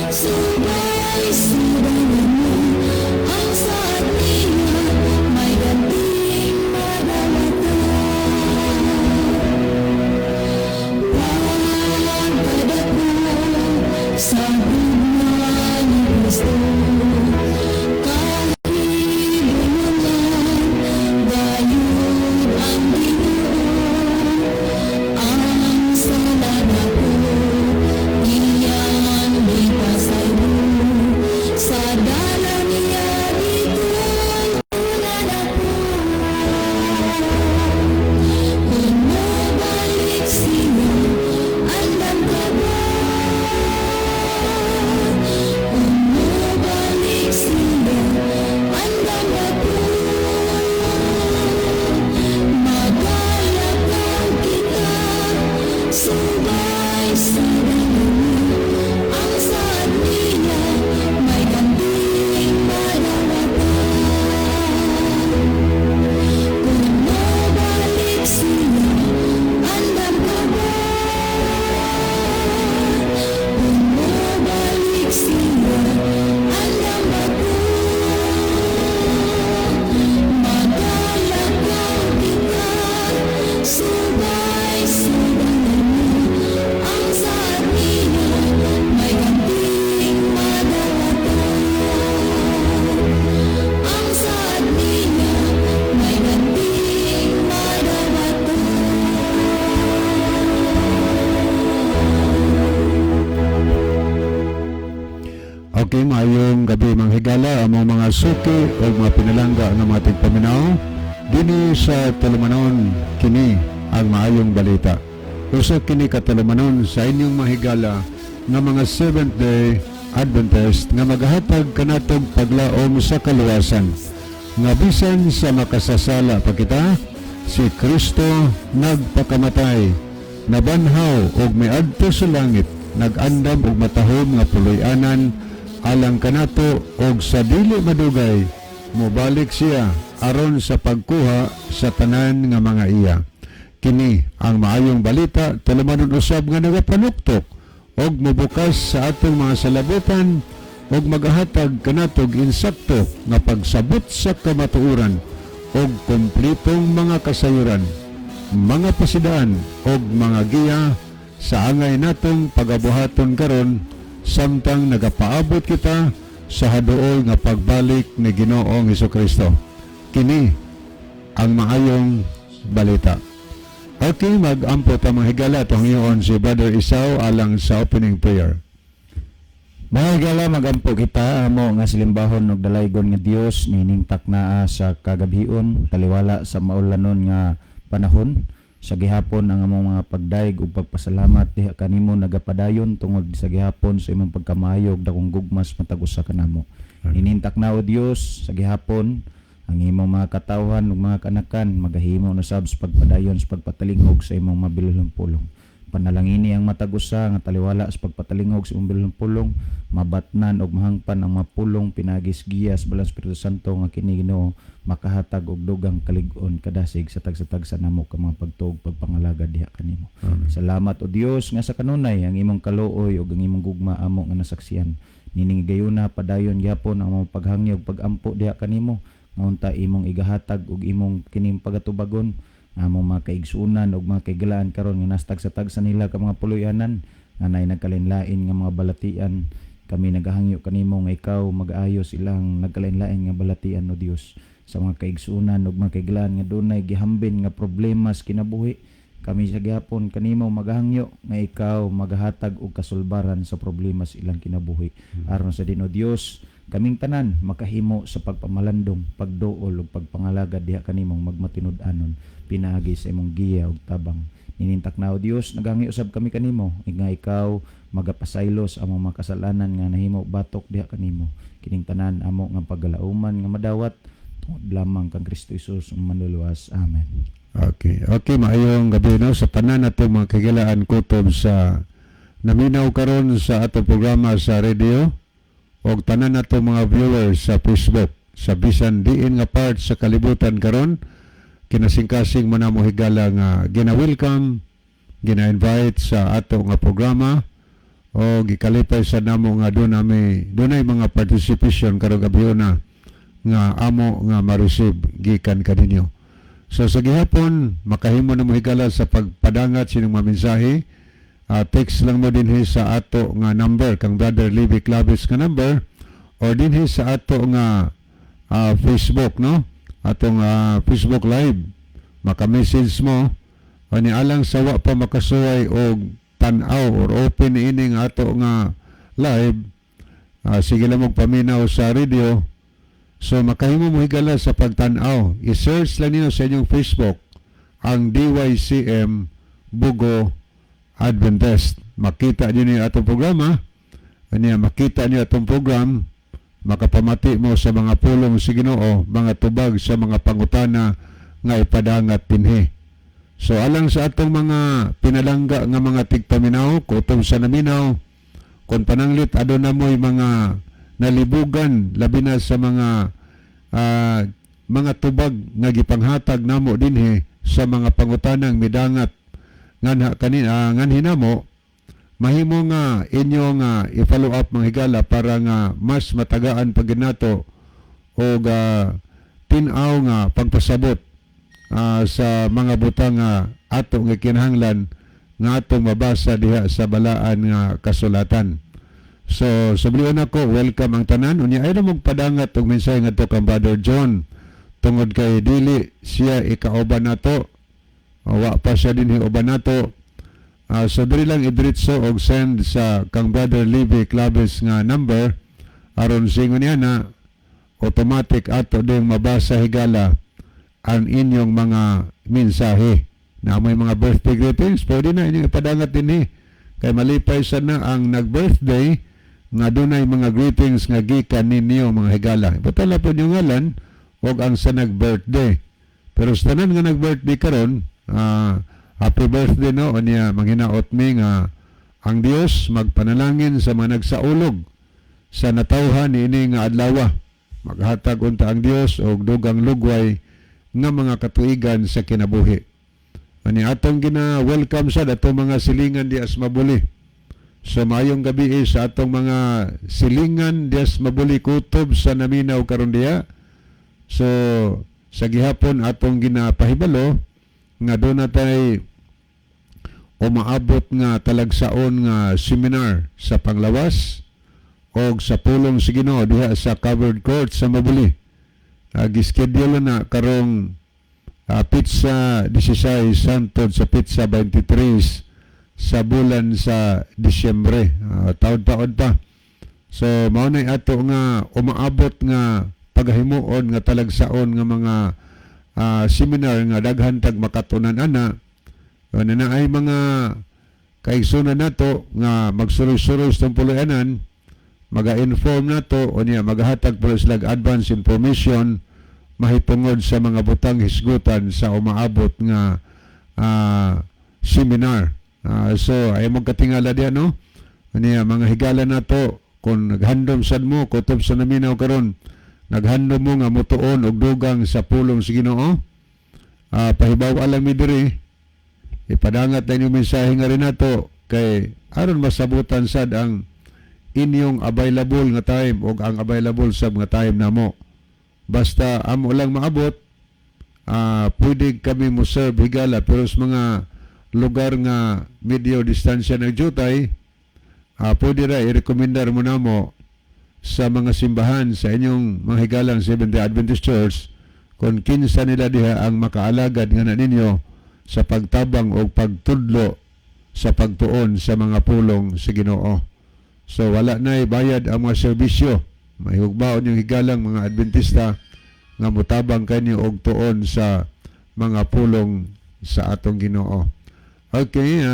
Subay sa niya, ang saad niya may ganting madawatan. Pagkadako sa gugma ni Kristo, kahibulungan gayud ang Ginoo. Ang sala nako iyang gipasaylo, sa dalan niya gitultulan ako. Kung mobalik siya, andam ka ba? Kung mobalik siya, andam ako. Magalakaw kita subay sa dalan niya, ang saad niya may ganting madawatan. Kung mobalik siya, andam ka ba? Kung mobalik siya, andam ako. Magalakaw kita subay sa dalan niya, ang saad niya may ganting madawatan. Ang saad niya may ganting madawatan. Okay, maayong gabi, mga higala, among mga suki o mga pinalangga nga mga tigpaminaw dini sa tulumanon, kini ang maayong balita. Usa kini ka tulumanon sa inyong mga higala nga mga Seventh Day Adventist nga magahatag kanatong paglaom sa kaluwasan nga bisan sa makasasala pa kita, si Kristo nagpakamatay, nabanhaw ug miadto sa langit, nag-andam og matahom nga puloy-anan alang kanato, og sa dili madugay mobalik siya aron sa pagkuha sa tanan nga mga iya. Kini ang maayong balita, tulumanon usab nga nagapanuktok og mobukas sa atong mga salabutan ug magahatag kanatog insakto nga pagsabot sa kamatuoran og kompletong mga kasayuran, mga pasidaan og mga giya sa angay natong pagabuhaton karon samtang nagapaabot kita sa haduol nga pagbalik ni Ginoong Hesukristo. Kini ang maayong balita. Okay, mag-ampo ta, mga higala, atong hiyon si Brother Isao alang sa opening prayer. Mga higala, magampo kita. Amo nga silimbahon ug dalaygon nga Dios, nining taknaa sa kagabhion, taliwala sa maulanon nga panahon, sa gihapon ang among mga pagdayeg ug pagpasalamat diha kanimo nagapadayon tungod sa gihapon sa imong pagkamaayo ug dakong gugma sa matag usa kanamo. Nining taknaa, o Dios, sa gihapon ang imong mga katawhan ug mga kanakan magahimo na sab sa pagpadayon sa pagpatalingog sa imong mabilolong pulong. Panalangini ang matag usa nga taliwala sa pagpatalingog sa imong bilolong pulong, mabatnan og mahangpan ang mga pulong pinaagi sa giya sa Balaang Espiritu Santo, nga kini, Ginoo, makahatag og dugang kalig-on, kadasig sa tagsa-tagsa namo ka mga pagtuo ug pagpangalagad diha kanimo. Salamat, o Dios, nga sa kanunay ang imong kaluoy ug ang imong gugma amo nga nasaksiyan. Nining higayuna, padayon gyapon ang among paghangyo ug pagampo diha kanimo nga unta imong igahatag ug imong kining pagatubagon ang among mga kaigsunan ug mga kaigalaan karon nga nastag sa tagsa nila ka mga puloy-anan nga naay nagkalain-lain nga mga balatian. Kami nagahangyo kanimo nga ikaw mag-ayos ilang nagkalain-lain nga balatian, o Dios. Sa mga kaigsunan ug mga kaigalaan nga dunay gihambin nga problema sa kinabuhi, kami sa gihapon kanimo magahangyo nga ikaw magahatag og kasulbaran sa problema sa ilang kinabuhi, aron sa din, o Dios, kaming tanan makahimo sa pagpamalandong, pagduol ug pagpangalagad diha kanimong magmatinud-anon pinaagi sa imong giya ug tabang. Nining taknaa, o Dios, nagahangyo usab kami kanimo nga ikaw magapasaylo sa among mga kasalanan nga nahimo batok diha kanimo. Kining tanan amo nga paggalauman nga madawat tungod lamang kang Kristo Jesus ang manluluwas. Amen. Okay, maayong gabi, no, sa tanan nato mga kagilaan kutob sa naminaw karon sa atong programa sa radio og tanan nato mga viewers sa Facebook sa bisan diin nga part sa kalibutan karon. Kinasingkasing man namo, higala, nga gina-welcome, gina-invite sa ato nga programa. O gikalipay sa namo nga doon nami dunay mga participation karong gabi na nga amo nga ma-receive gikan kaninyo. So sa gihapon makahimo na mo, higala, sa pagpadangat sining mga mensahe. Text lang mo dinhi sa ato nga number kang Brother Libby Clavis nga number or dinhi sa ato nga Facebook, no, atong Facebook Live, maka-message mo ani. Alang sa wa pa makasuway og tan-aw or open ini nga ato nga live, sige lang mo paminaw sa radio. So makahimo mo, higala, sa pagtan-aw. I-search lang ninyo sa inyong Facebook ang DYCM Bugo Adventist. Makita niyo ni atong programa. Anya makita niyo atong program, makapamati mo sa mga pulong sa Ginoo, mga tubag sa mga pangutana nga ipadangat dinhi. So alang sa atong mga pinalangga nga mga tigpaminaw, kutob sa naminaw, kung pananglit aduna mo'y mga nalibugan labi na sa mga tubag nga gipanghatag namo dinhi sa mga pangutanang midangat nganha kanin nganhi namo, mahimo nga inyo nga i-follow up, mga higala, para nga mas matagaan pag nato og tin-aw nga pagpasabot sa mga butang nga ato nga kinahanglan nga atong mabasa diha sa balaan nga kasulatan. So, sablion ako, welcome ang tanan. Unya ay na padangat og mensahe ngadto kang Brother John tungod kay dili siya ikauban nato. Wa pa siya dinhi uban nato. So diri lang idiretso og send sa kang Brother Libby Claves nga number aron singon niya na automatic ato din mabasa, higala, ang inyong mga mensahe. Na may mga birthday greetings, pwede na inyong ipadangat din eh. Kay malipay sana ang nag-birthday nga dunay mga greetings nga gikan ninyo, mga higala. Butala po yung ngalan og ang sa nag-birthday. Pero sa tanan nga nag-birthday karon, happy birthday, no? Unya manghinaot mi nga ang Dios magpanalangin sa mga nagsaulog sa natawhan niini nga adlaw. Maghatag unta ang Dios og dugang lugway nga mga katuigan sa kinabuhi. Ani atong gina welcome sa atong mga silingan dias Mabuli. So maayong gabi eh, sa atong mga silingan dias Mabuli kutob sa naminaw karon diha. So sa gihapon atong ginapahibalo nga doon na tay umaabot nga talagsaon nga seminar sa panglawas og sa pulong sa Ginoo diha sa covered court sa Mabuli. Gischedule na karong petsa 16 santod sa petsa 23 sa bulan sa Disyembre. Taon-taon pa. So mao na ato nga umaabot nga pagahimuon nga talagsaon nga mga seminar nga daghan tag makatunan ana. Ano na ay mga kaigsunan nato nga magsuroy-suroy sa puloy-anan, maga-inform nato o niya magahatag po sila advance information mahitungod sa mga butang hisgutan sa umaabot nga seminar. So ay mong katingala diyan, no? Niya mga higala nato, kung naghandom sad mo kutob sa naminaw karon, naghandom mo nga mutuon og dugang sa pulong sa Ginoo, pahibaw lang mi diri, ipadangat na inyong mensahe nga rin nato kay aron masabutan sad ang inyong available nga time o ang available sa mga time namo. Basta amo lang maabot, pwede kami mo serve, higala, pero sa mga lugar nga medyo distansya ng jutay, pwede ra i-recommendar mo namo sa mga simbahan sa inyong mga higalang Seventh-day Adventist Church kung kinsa nila diha ang makaalagad nga na ninyo sa pagtabang o pagtudlo sa pagtuon sa mga pulong sa Ginoo. So wala na bayad ang mga serbisyo. Mahigugbaon yung higalang mga Adventista nga mutabang kanyo og tuon sa mga pulong sa atong Ginoo. Okay,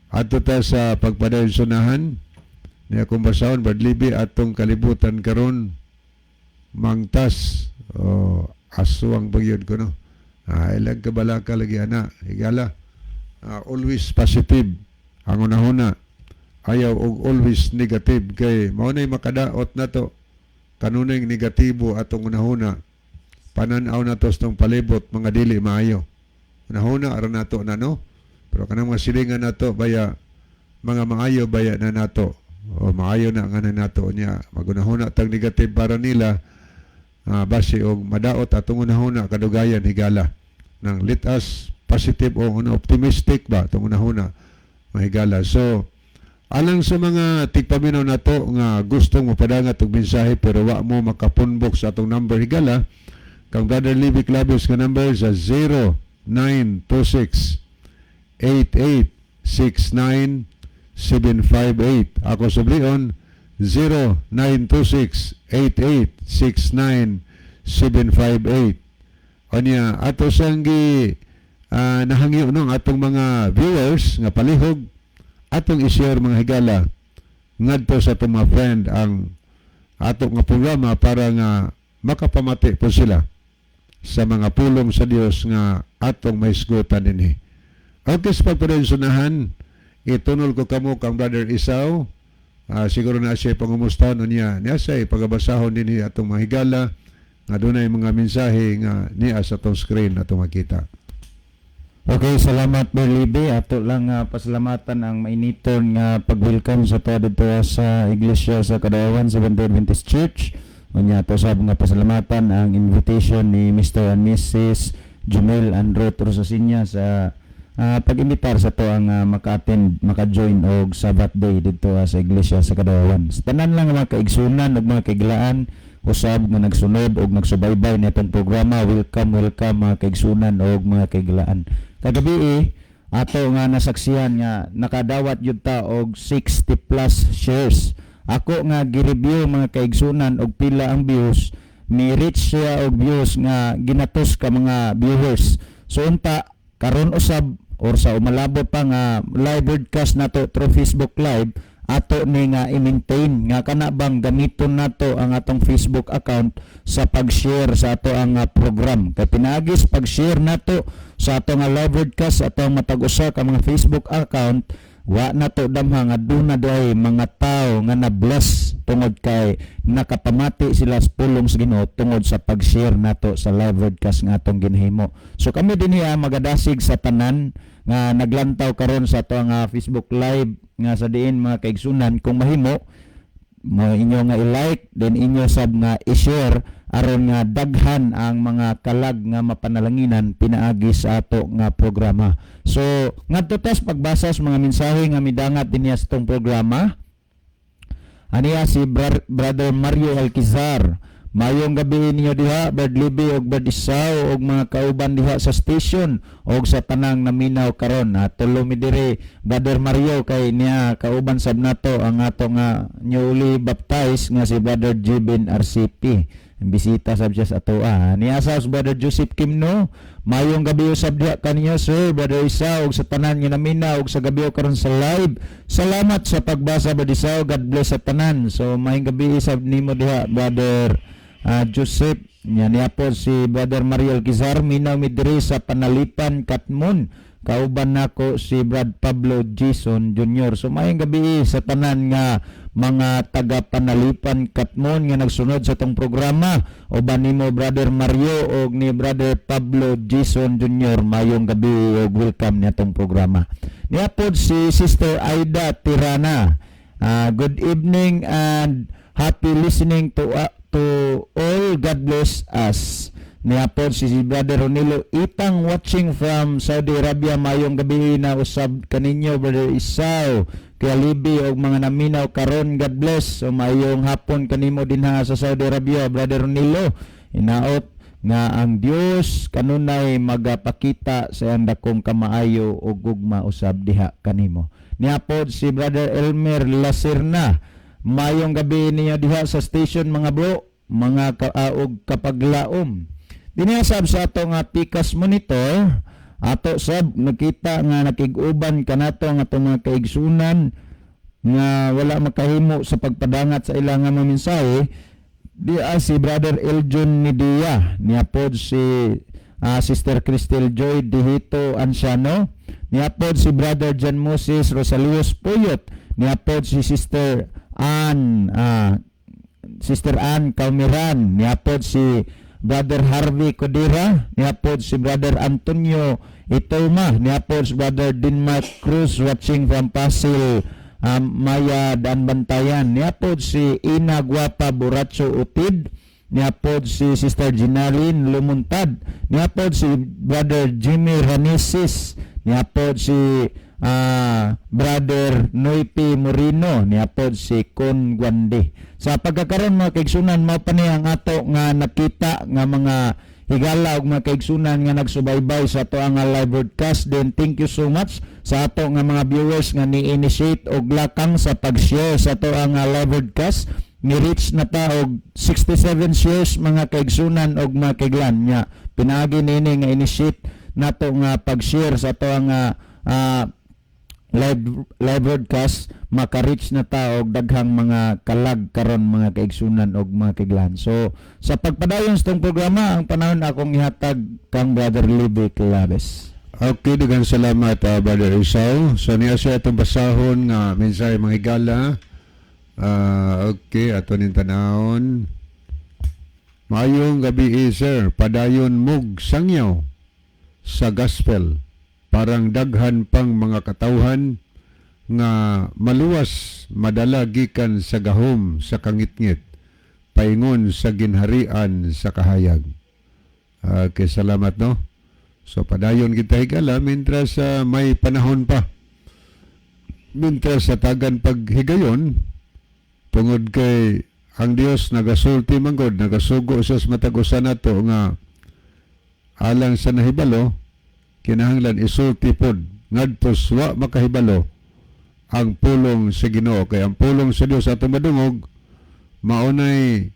ato ta sa pagpadayon sunahan. Niya kung basahon, Badlibi, atong kalibutan karon mangtas o aswang bagyod ko, no. Ilang kabalaka lagi ana, higala. Always positive ang unahuna. Ayaw og always negative kay mao nay makadaot nato kanunay negatibo atong unahuna. Panan-aw nato sa tong palibot mga dili maayo. Unahuna aron nato na, no. Pero kanang mga silingan nato baya Mga maayo baya na nato o maayo na nga na nato niya magunahuna tag negative para nila, base og madaot atong hunahuna kadugayan, higala, nang let us positive o una optimistic ba atong hunahuna, mga higala. So alang sa mga tigpaminaw nato nga gustong mapadangat og mensahe pero wa mo makapunbok sa atong number, higala, kang Brother Libby Claves nga number sa 0926 8869 758. Ako sublion, 0926 8869 758. Unya ato sang gi nahangyo no ang atong mga viewers nga palihog atong i-share, mga higala, ngadto sa atong mga friend ang ato nga programa para nga makapamati po sila sa mga pulong sa Dios nga atong mahisgutan dinhi. Okay, sa pagpadayon, itunol ko kamo kang Brother Isaw. Siguro na siya pangumustahan niya. Niya siya pagabasahon dinhi atong mga higala nga dunay mga mensahe nga niya sa atong screen atong makita. Okay, salamat, Berlibe. Ato lang pasalamatan ang mainiton nga pag-welcome sa ato dito sa Iglesia sa Kadayawan Seventh Adventist Church. Unya ato sab nga pasalamatan ang invitation ni Mr. and Mrs. Jumel and Ruth Rosasinya sa pag-imbitar sa ato ang maka-attend, maka-join og Sabbath day dito sa Iglesia sa Kadayawan. Sa tanan lang nga mga kaigsunan ug mga kaiglaan usab nga nagsunod og nagsubaybay nitong programa, welcome, welcome, mga kaigsunan og mga kaiglaan. Kagabi eh, ato nga nasaksihan nga nakadawat gyud ta og 60 plus shares. Ako nga gi-review, mga kaigsunan, og pila ang views, ni reach siya og views nga ginatos ka mga viewers. So unta karon usab or sa umalabot pa nga live broadcast nato through Facebook Live, ato ni nga i-maintain nga kana bang gamiton nato ang atong Facebook account sa pag-share sa ato ang program, kay pinaagi sa pag-share nato sa ato nga live broadcast sa atong matag usa ka mga Facebook account, wa nato damha nga duna diay mga tao nga na-bless tungod kay nakapamati sila sa pulong sa Ginoo tungod sa pag-share nato sa live broadcast nga atong ginahimo. So kami dinhi magadasig sa tanan nga naglantaw karon sa ato nga Facebook Live nga sa diin, mga kaigsunan, kung mahimo mo inyo nga i-like then inyo sab nga i-share aron nga daghan ang mga kalag nga mapanalanginan pinaagi sa ato nga programa. So ngadto tas pagbasa sa mga mensahe nga midangat dinhi sa atong programa. Aniya si Brother Mario Alquizar. "Mayong gabi ninyo diha, Brad Libby og Brad Isaw og mga kauban diha sa station og sa tanang naminaw karon." Ha, tulo mi diri, Brother Mario, kay niya kauban sab nato ang ato nga newly baptized nga si Brother Jibin RCP. Bisita sab siya sa atoa. Niya sa Brother Joseph Kimno, "Mayong gabi usab diha kaninyo, sir, Brother Isaw, og sa tanan nga naminaw og sa gabi karon sa live. Salamat sa pagbasa, Brother Isaw. God bless sa tanan." So mayong gabi sab nimo diha, Brother Joseph. Nya niya po si Brother Mariel Kizar, "Minaw mi diri sa Panalipan, Katmon. Kauban nako si Brad Pablo Jason Jr." So mayong gabi sa tanan nga mga taga Panalipan, Katmon nga nagsunod sa tong programa. Uban nimo, Brother Mario, og ni Brother Pablo Jason Jr., mayong gabi og welcome niya tong programa. Niya pod si Sister Aida Tirana. "Good evening and happy listening to all. God bless us." Niya po si Brother Ronilo Itang, watching from Saudi Arabia. "Mayong gabi na usab kaninyo, Brother Isaw, Kuya Libi og mga naminaw karon. God bless." So mayong hapon kanimo dinha sa Saudi Arabia, Brother Ronilo. Inaot nga ang Dios kanunay magapakita sa iyang dakong kamaayo ug gugma usab diha kanimo. Niya pod si Brother Elmer Lacerna. "Mayong gabi niyo diha sa station, mga bro, mga og kapaglaom." Dinhi sab sa ato nga Pikas monitor, ato sab nakita nga nakig-uban kanato ang atong mga kaigsunan nga wala makahimo sa pagpadangat sa ilang nga mga mensahe. Di si Brother Eljon Nidia, niya pod si Sister Cristel Joy Dihito Anciano, niya pod si Brother John Moses Rosalios Puyot, niya pod si Sister Ann Calmiran, niya pod si Brother Harvey Codera, niya pod si Brother Antonio Itoma, niya pod si Brother Denmark Cruz watching from Pasil, Maya Dan Bantayan, niya pod si Ina Guapa Buracho Utid, niya pod si Sister Ginalyn Lumuntad, niya pod si Brother Jimmy Ranesis, niya pod si Brother Noipi Morino, niya pod si Con Guande. Sa pagkakaron, mga kaigsunan, mao pa ni ang ato nga nakita nga mga higala ug mga kaigsunan nga nagsubaybay sa ato ang live broadcast. Then thank you so much sa ato nga mga viewers nga ni-initiate og lakang sa pag-share sa ato ang live broadcast. Ni-reach na ta og 67 shares, mga kaigsunan og mga kaiglan, nya pinaagi niini nga initiate nato nga pag-share sa ato ang live live broadcast, maka-reach na ta og daghang mga kalag karon, mga kaigsunan og mga kaiglan. So sa pagpadayon sa tong programa, ang panahon akong ihatag kang Brother Libby Claves. Okay, daghang salamat, Brother Isao. So niya siya itong basahon nga mensahe, mga higala. Okay, ato ning tanawon. Maayong gabi, sir. Padayon mug sangyaw sa gospel. Parang daghan pang mga katawhan nga maluwas, madala gikan sa gahom sa kangitngit paingon sa ginharian sa kahayag. Okay, salamat, no. So padayon kita, higala, mientras may panahon pa. Mientras sa tagan paghigayon, tungod kay ang Dios nagasulti man gud, nagasugo sa matag usa nato nga alang sa nahibalo, kinahanglan isulti pod ngadto sa wa makahibalo ang pulong sa Ginoo, kay ang pulong sa Dios ato madungog maunay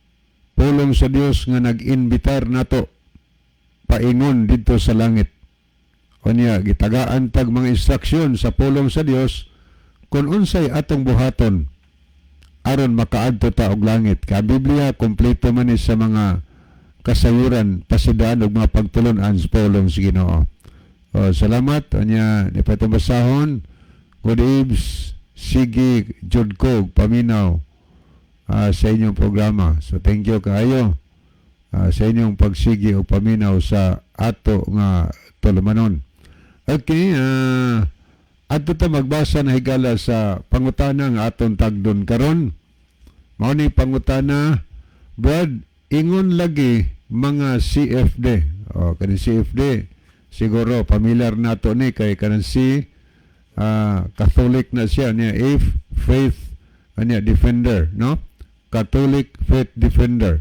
pulong sa Dios nga nag-inbitar nato paingon didto sa langit. Unya gitagaan tag mga instruksyon sa pulong sa Dios kung unsay atong buhaton aron makaadto ta og langit. Ka Biblia kompleto man ni sa mga kasayuran, pasidaan ug mga pagtulon-an sa pulong sa Ginoo. O, salamat. Unya di pa itong basahon. Good eves, sige jud ko paminaw sa inyong programa. So thank you kaayo sa inyong pagsigi o paminaw sa ato nga tulumanon. Okay, adto ta magbasa na, higala, sa pangutana nga atong tagdon karon. Mao ni pangutana: "Brad, ingon lagi mga CFD." O, kani CFD siguro familiar nato ni kay kanang C, Catholic na siya niya, F, Faith niya, Defender, no? Catholic Faith Defender.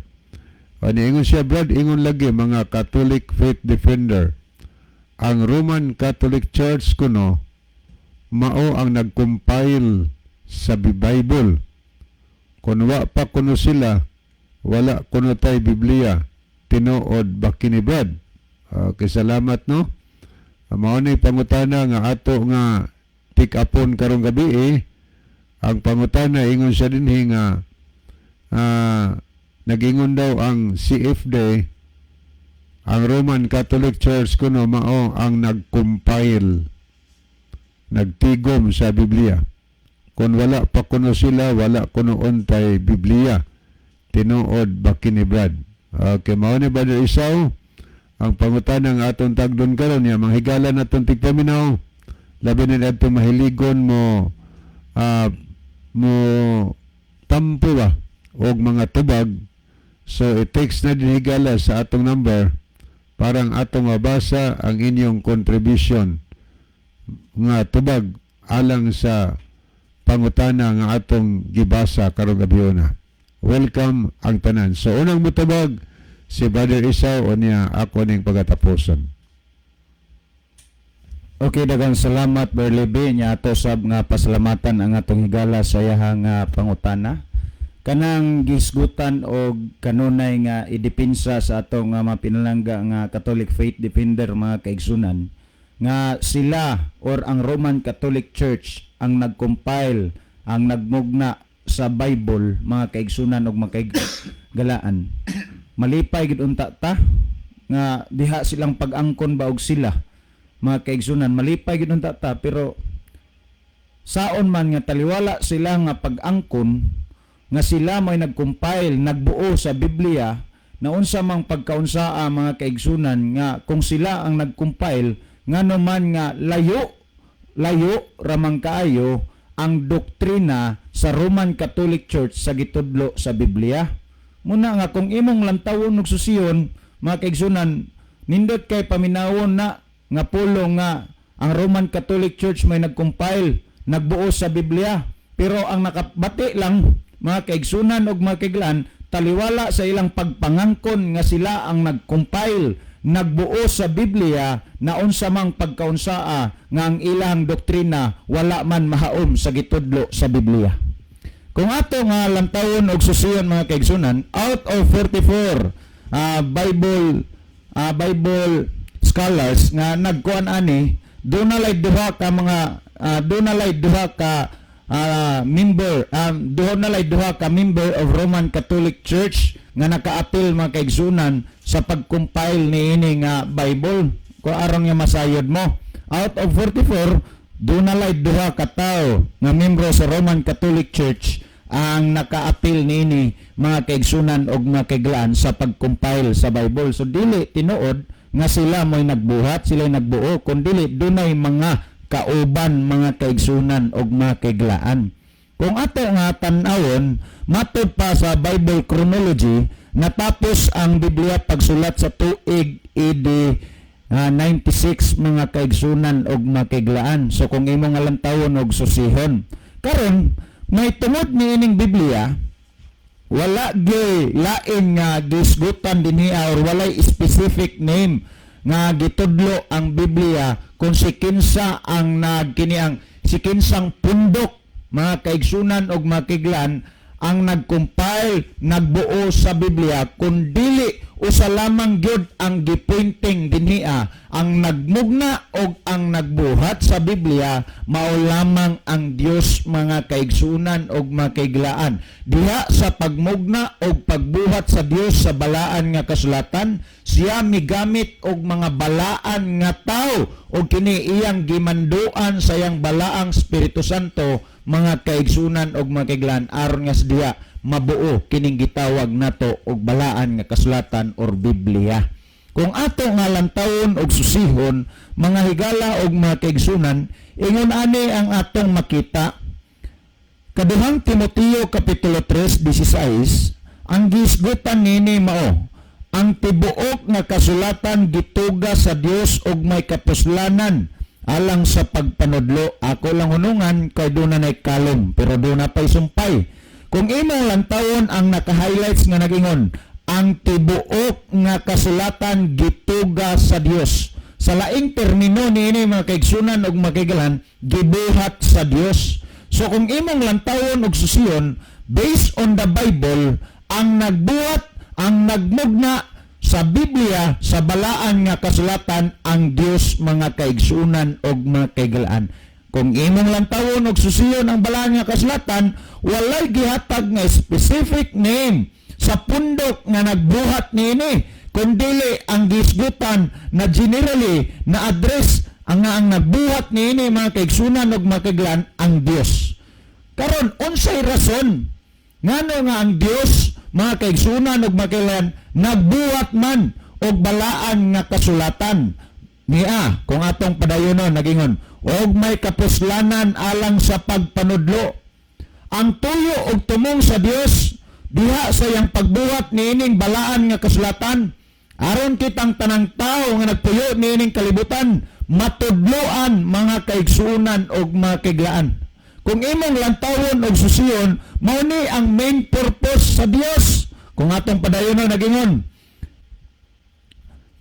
Ani ingon siya, "Brad, ingon lagi mga Catholic Faith Defender. Ang Roman Catholic Church kuno mao ang nag-compile sa Bible. Kung wa pa kuno sila, wala kuno tay Biblia. Tinuod ba kini, Brad?" Okay, salamat, no. Mao ni pangutana nga ato nga tik-apon karong gabi eh. Ang pangutana, ingon siya dinhi nga nagingon daw ang CFD, ang Roman Catholic Church kuno mao ang nag-compile, nagtigom sa Biblia. Kung wala pa kuno sila, wala kuno untay Biblia. Tinuod ba kini, Brad? Okay, mao ni, Brother Isaw ang pangutana nga atong tagdon karon niya, mga higala natong tigpaminaw, labi na adto mahiligon mo mo tampo ba og mga tubag. So i-text na din, higala, sa atong number parang atong mabasa ang inyong contribution nga tubag alang sa pangutana nga atong gibasa karong gabhiona. Welcome ang tanan. So unang mutubag si Brother Isaw, unya ako ning pagatapuson. Okay, daghang salamat, Berlebe. Nya ato sab nga pasalamatan ang atong higala sa iyahang nga pangutana. Kanang gisgutan og kanunay nga idepensa sa atong nga mga pinalangga nga Catholic Faith Defender, mga kaigsunan, nga sila or ang Roman Catholic Church ang nag-compile, ang nagmugna sa Bible, mga kaigsunan og mga kaiggalaan. Malipay gid unta ta nga diha silang pag-angkon ba og sila, mga kaigsunan, malipay gid unta ta, pero saon man nga taliwala sila nga pag-angkon nga sila may nag-compile, nagbuo sa Biblia, Na unsa mang pagkaunsaa, mga kaigsunan, nga kung sila ang nag-compile, ngano man nga layo layo ramang kaayo ang doktrina sa Roman Catholic Church sa gitudlo sa Biblia? Muna nga kung imong lantawon og susiyon, mga kaigsunan, nindot kay paminawon na nga pulong nga ang Roman Catholic Church may nag-compile, nagbuo sa Biblia. Pero ang nakabati lang, mga kaigsunan og mga kaiglan, taliwala sa ilang pagpangangkon nga sila ang nag-compile, nagbuo sa Biblia, na unsa mang pagkaunsaa nga ang ilang doktrina wala man mahaom sa gitudlo sa Biblia. Kung ato nga lantawon og susiyon, mga kaigsunan, out of 44 Bible scholars nga nagkuan ani, doon na lay duha ka member of Roman Catholic Church nga nakaapil, mga kaigsunan, sa pag-compile niini nga Bible. Kung aron nga masayod mo, out of 44, doon na lay duha ka tawo nga membro sa Roman Catholic Church ang nakaapil niini, mga kaigsunan og mga kaiglaan, sa pag-compile sa Bible. So dili tinuod nga sila mo'y nagbuhat, sila'y nagbuo, kundili dunay mga kauban, mga kaigsunan og mga kaiglaan. Kung ato nga tan-awon, matod pa sa Bible chronology, natapos ang Biblia pagsulat sa tuig AD 96, mga kaigsunan og mga kaiglaan. So kung imo nga lantawon og susihon. Karon, may tungod niining Biblia, wala gyud lain nga gisgutan dinhi or walay specific name nga gitudlo ang Biblia kung si kinsa ang nagkini, ang si kinsang pundok, mga kaigsunan og mga kaiglaan, ang nag-compile, nagbuo sa Biblia, kundili usa lamang gyud ang gipointing dinhia, ang nagmugna og ang nagbuhat sa Biblia, mao lamang ang Dios, mga kaigsunan og mga kaiglaan. Diha sa pagmugna og pagbuhat sa Dios sa balaan nga kasulatan, siya migamit og mga balaan nga tawo og kini iyang gimanduan sa iyang balaang Espiritu Santo, mga kaigsunan og mga kaiglaan, aron nga sa diha mabuo kining gitawag nato og balaan nga kasulatan or Biblia. Kung ato nga lantawon og susihon, mga higala og mga kaigsunan, ingon ani ang atong makita. Kaduhang Timoteo kapitulo 3:16, ang gisgutan nini mao, ang tibuok nga kasulatan gituga sa Dios og may kapuslanan alang sa pagpanudlo. Ako lang hunungan kay duna nay kalom pero duna pay sumpay. Kung imong lantawon ang naka-highlights nga nagingon, ang tibuok nga kasulatan gituga sa Dios. Sa laing termino niini, mga kaigsunan ug mga kaigalan, gibuhat sa Dios. So kung imong lantawon og susiyon based on the Bible, ang nagbuhat, ang nagmugna sa Biblia, sa balaan nga kasulatan, ang Dios, mga kaigsunan og mga kaigalaan. Kung imong lantawon og susiyon ang balaan nga kasulatan, walay gihatag nga specific name sa pundok nga nagbuhat niini, kundili ang gisgutan na generally na address ang nga ang nagbuhat niini, mga kaigsunan ug mga kaiglaan, ang Dios. Karon, unsay rason ngano nga ang Dios, mga kaigsunan ug mga kaiglaan, nagbuhat man og balaan nga kasulatan? Niya, kung atong padayonon, nagingon og may kapuslanan alang sa pagpanudlo. Ang tuyo og tumong sa Dios diha sa iyang pagbuhat niining balaan nga kasulatan aron kitang tanang tao nga nagpuyo niining kalibutan matudloan, mga kaigsuonan og mga kaiglaan. Kung imong lantawon og susiyon, mao ni ang main purpose sa Dios. Kung atong padayonon, nagingon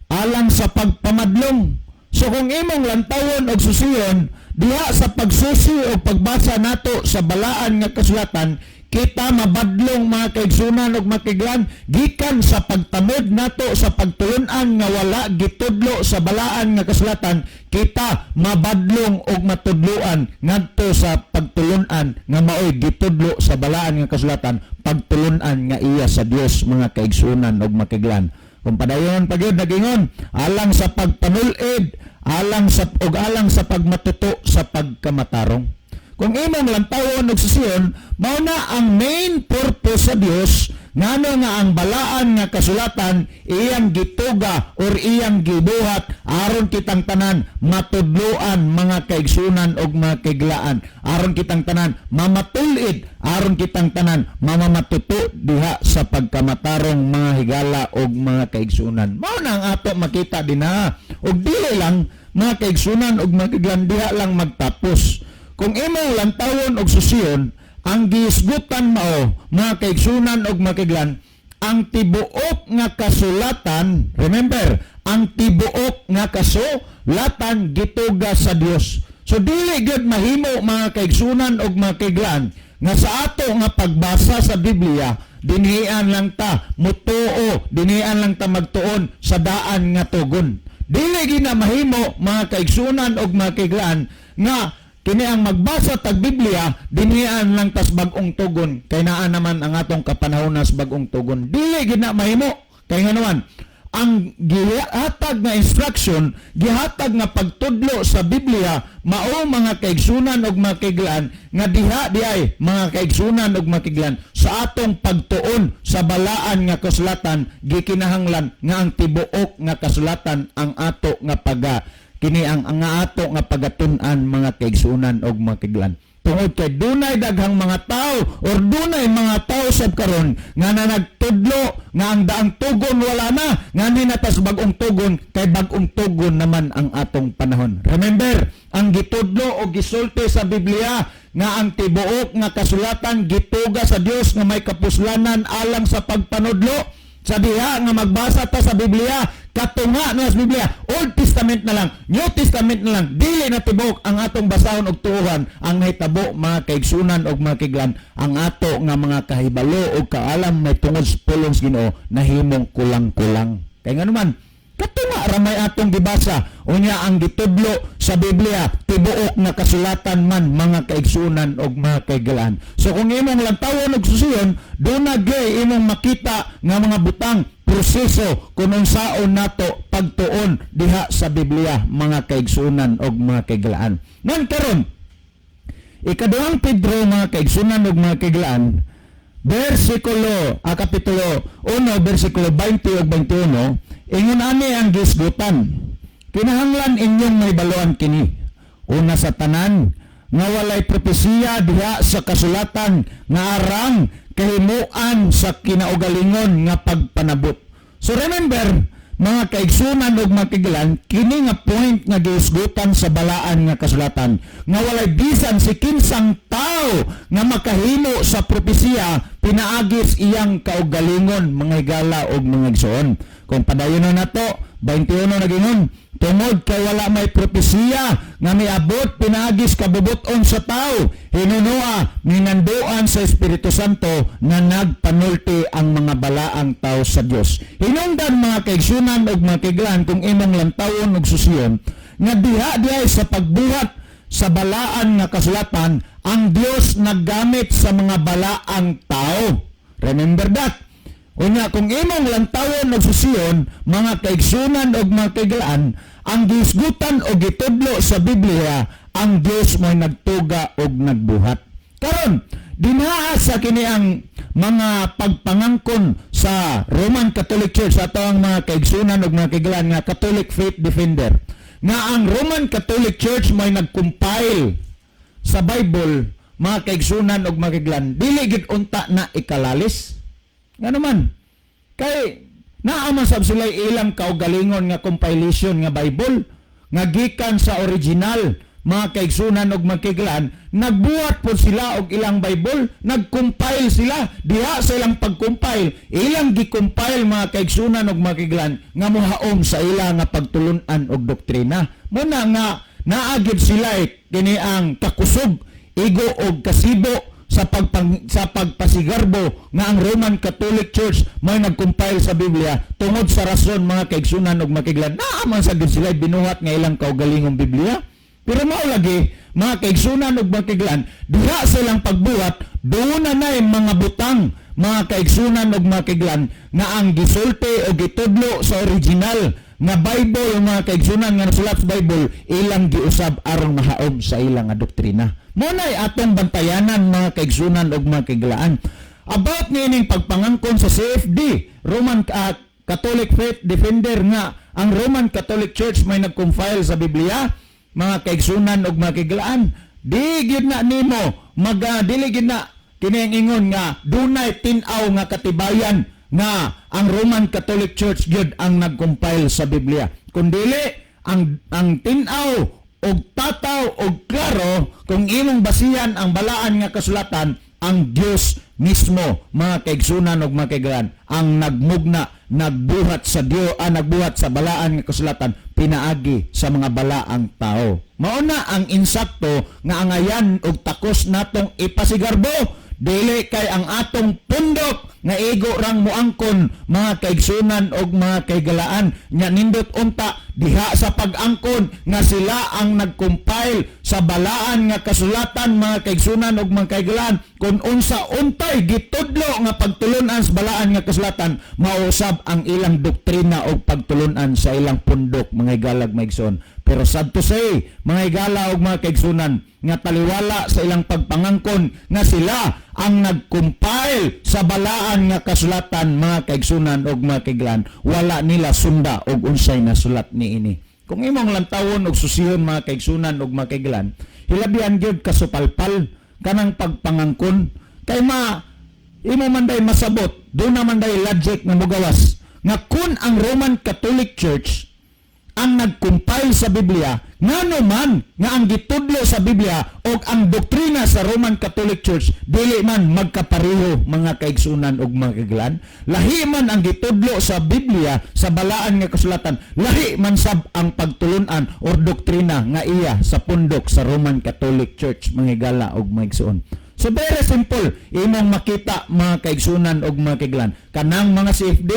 alang sa pagpamadlong. So kung imong lantawon og susiyon, diha sa pagsusi o pagbasa nato sa balaan nga kasulatan, kita mabadlong, mga kaigsunan ug mga kaiglaan, gikan sa pagtamod nato sa pagtulunan nga wala gitudlo sa balaan nga kasulatan, kita mabadlong og matudloan ngadto sa pagtulunan nga maoy gitudlo sa balaan nga kasulatan, pagtulunan nga iya sa Dios, mga kaigsunan ug mga kaiglaan. Kung padayon pa gyud, nagingon alang sa pagpanulid, alang sa ug alang sa pagmatuto sa pagkamatarong. Kung imong lantawon og susiyon, mao na ang main purpose sa Dios. Ngano nga ang balaan nga kasulatan iyang gituga or iyang gibuhat aron kitang tanan matudloan, mga kaigsunan og mga kaiglaan, aron kitang tanan mamatul-id, aron kitang tanan mamamatuto diha sa pagkamatarong, mga higala og mga kaigsunan. Mao na ang ato makita dinha. Og dili lang, mga kaigsunan og mga kaiglaan, diha lang magtapos. Kung imong lantawon og susiyon, ang gihisgutan mao, mga kaigsunan og mga kaiglaan, ang tibuok nga kasulatan, remember, ang tibuok nga kasulatan gituga sa Dios. So dili gyud mahimo, mga kaigsunan og mga kaiglaan, nga sa ato nga pagbasa sa Biblia, dinhian lang ta mutuo, dinhian lang ta magtuon sa daan nga tugon. Dili gina mahimo, mga kaigsunan og mga kaiglaan, nga kini ang magbasa tag Biblia, dinhian lang tas bag-ong tugon kay naa naman ang atong kapanahon sa bag-ong tugon. Dili gina mahimo kay nganuman ang gihatag nga instruction, gihatag nga pagtudlo sa Biblia mao, mga kaigsunan og mga kaiglaan, nga diha diay, mga kaigsunan og mga kaiglaan, sa atong pagtuon sa balaan nga kasulatan, gikinahanglan nga ang tibuok nga kasulatan ang ato nga paga kini ang ato nga pagatun-an, mga kaigsunan og mga kaiglaan, tungod kay dunay daghang mga tao or dunay mga tao sab karon nga na nagtudlo nga ang daang tugon wala na, nga ni natas bag-ong tugon kay bag-ong tugon naman ang atong panahon. Remember, ang gitudlo o gisulti sa Biblia nga ang tibuok nga kasulatan gituga sa Dios nga may kapuslanan alang sa pagpanudlo. Sa diha nga magbasa ta sa Biblia, katunga na sa Biblia, Old Testament na lang, New Testament na lang, dili na tibuok ang atong basahon og tuohan. Ang nahitabo, mga kaigsunan og mga kaiglaan, ang ato nga mga kahibalo og kaalam may tungod sa pulong sa Ginoo nahimong kulang-kulang. Kay nganuman, katunga ra may atong gibasa. Unya ang gitudlo sa Biblia, tibuok nga kasulatan man, mga kaigsunan og mga kaigalaan. So kung imong lantawon og susiyon, duna gyud imong makita nga mga butang, proseso kung unsaon nato pagtuon diha sa Biblia, mga kaigsunan og mga kaigalaan. Ngan karon, Ikaduhang Pedro, mga kaigsunan og mga kaiglaan, versikulo, kapitulo 1, versikulo 20 ug 21, ingon ani ang gisgutan: "Kinahanglan inyong mahibaluan kini. Una sa tanan, nga walay propesiya diha sa kasulatan nga arang kahimuan sa kinaugalingon nga pagpanabot." So remember, mga kaigsunan ug mga kaiglaan, kini nga point nga gihisgutan sa balaan nga kasulatan nga walay bisan si kinsang tao nga makahimo sa propesiya pinaagis iyang kaugalingon, mga higala ug mga igsoon. Kung padayon na nato, 21 nagingon, "Tungod kay wala may propesiya nga miabot pinaagis kabubuton sa tao, hinunoa minanduan sa Espiritu Santo nga nagpanulti ang mga balaang tao sa Dios." Hinungdan, mga kaigsunan ug mga kaiglaan, kung imong lantawon ug susiyon nga diha dihay sa pagbuhat sa balaan nga kasulatan, ang Dios naggamit sa mga balaang tao. Remember that. Unya kung imong lantawon og susiyon, mga kaigsunan og mga kaiglaan, ang gihisgutan o gitudlo sa Biblia, ang Dios mo'y nagtuga og nagbuhat. Karon, dinhaa sa kini ang mga pagpangangkon sa Roman Catholic Church, ato ang mga kaigsunan og mga kaiglaan nga Catholic Faith Defender, nga ang Roman Catholic Church may nag-compile sa Bible, mga kaigsunan og mga kaiglaan, dili gid unta na ikalalis. Nga naman, kay naa man sab sila ilang kaugalingon nga compilation nga Bible nga gikan sa original, mga kaigsunan og mga kaiglaan, nagbuhat po sila og ilang Bible, nag-compile sila. Diha sa ilang pag-compile, ilang gi-compile, mga kaigsunan og mga kaiglaan, nga mohaom sa ila nga pagtulunan og doktrina. Muna nga naagid sila eh, kini ang kakusog, igo og kasibo sa pagpasigarbo nga ang Roman Catholic Church may nag-compile sa Biblia, tungod sa rason, mga kaigsunan og mga kaiglaan, naa man sa gid sila binuhat nga ilang kaugalingong Biblia. Pero mao lagi, mga kaigsunan ug mga kaiglaan, diha sa ilang pagbuhat, doon na nay mga butang, mga kaigsunan ug mga kaiglaan, nga ang gisulti o gitudlo sa original nga Bible, mga kaigsunan, nga nasulat sa Bible, ilang giusab aron mahaom sa ilang nga doktrina. Mo na'y atong bantayanan, mga kaigsunan ug mga kaiglaan. about niining pagpangangkon sa CFD, Roman Catholic Faith Defender, nga ang Roman Catholic Church may nag-compile sa Biblia, mga kaigsunan ug mga kahigalaan, di gyud na nimo mag dili gyud na kini ang ingon nga dunay tin-aw nga katibayan nga ang Roman Catholic Church gyud ang nag-compile sa Biblia. Kung dili ang tin-aw og tataw og klaro, kung imong basihan ang balaan nga kasulatan, ang Dios mismo, mga kaigsunan ug mga kaigalaan, ang nagmugna, nagbuhat sa Dios, nagbuhat sa balaan nga kasulatan pinaagi sa mga balaang tao. Mao na ang insakto nga angayan og takos natong ipasigarbo. Dili kay ang atong pundok nga igo rang muangkon, mga kaigsunan og mga kaigalaan, nya nindot unta diha sa pag-angkon nga sila ang nag-compile sa balaan nga kasulatan, mga kaigsunan og mga kaigalaan, kung unsa untay gitudlo nga pagtulunan sa balaan nga kasulatan, mausab ang ilang doktrina og pagtulunan sa ilang pundok, mga higalag, mga igsoon. Pero sad to say, mga higala og mga kaigsunan, nga taliwala sa ilang pagpangangkon nga sila ang nag-compile sa balaan nga kasulatan, mga kaigsunan og mga kaiglan, wala nila sunda og unsay nasulat niini. Kung imong lantawon og susihon, mga kaigsunan og mga kaiglan, hilabihan gyud kasupalpal kanang pagpangangkon, kay ma imo man day masabot, duna man day logic nga mugawas nga kun ang Roman Catholic Church ang nag-compile sa Biblia, ngano man nga ang gitudlo sa Biblia o ang doktrina sa Roman Catholic Church dili man magkapareho, mga kaigsunan ug mga kaiglan? Lahi man ang gitudlo sa Biblia, sa balaan nga kasulatan, lahi man sab ang pagtulunan or doktrina nga iya sa pundok sa Roman Catholic Church, mga higala ug mga igsoon. So very simple, imong makita, mga kaigsunan og mga kaiglan. Kanang mga CFD,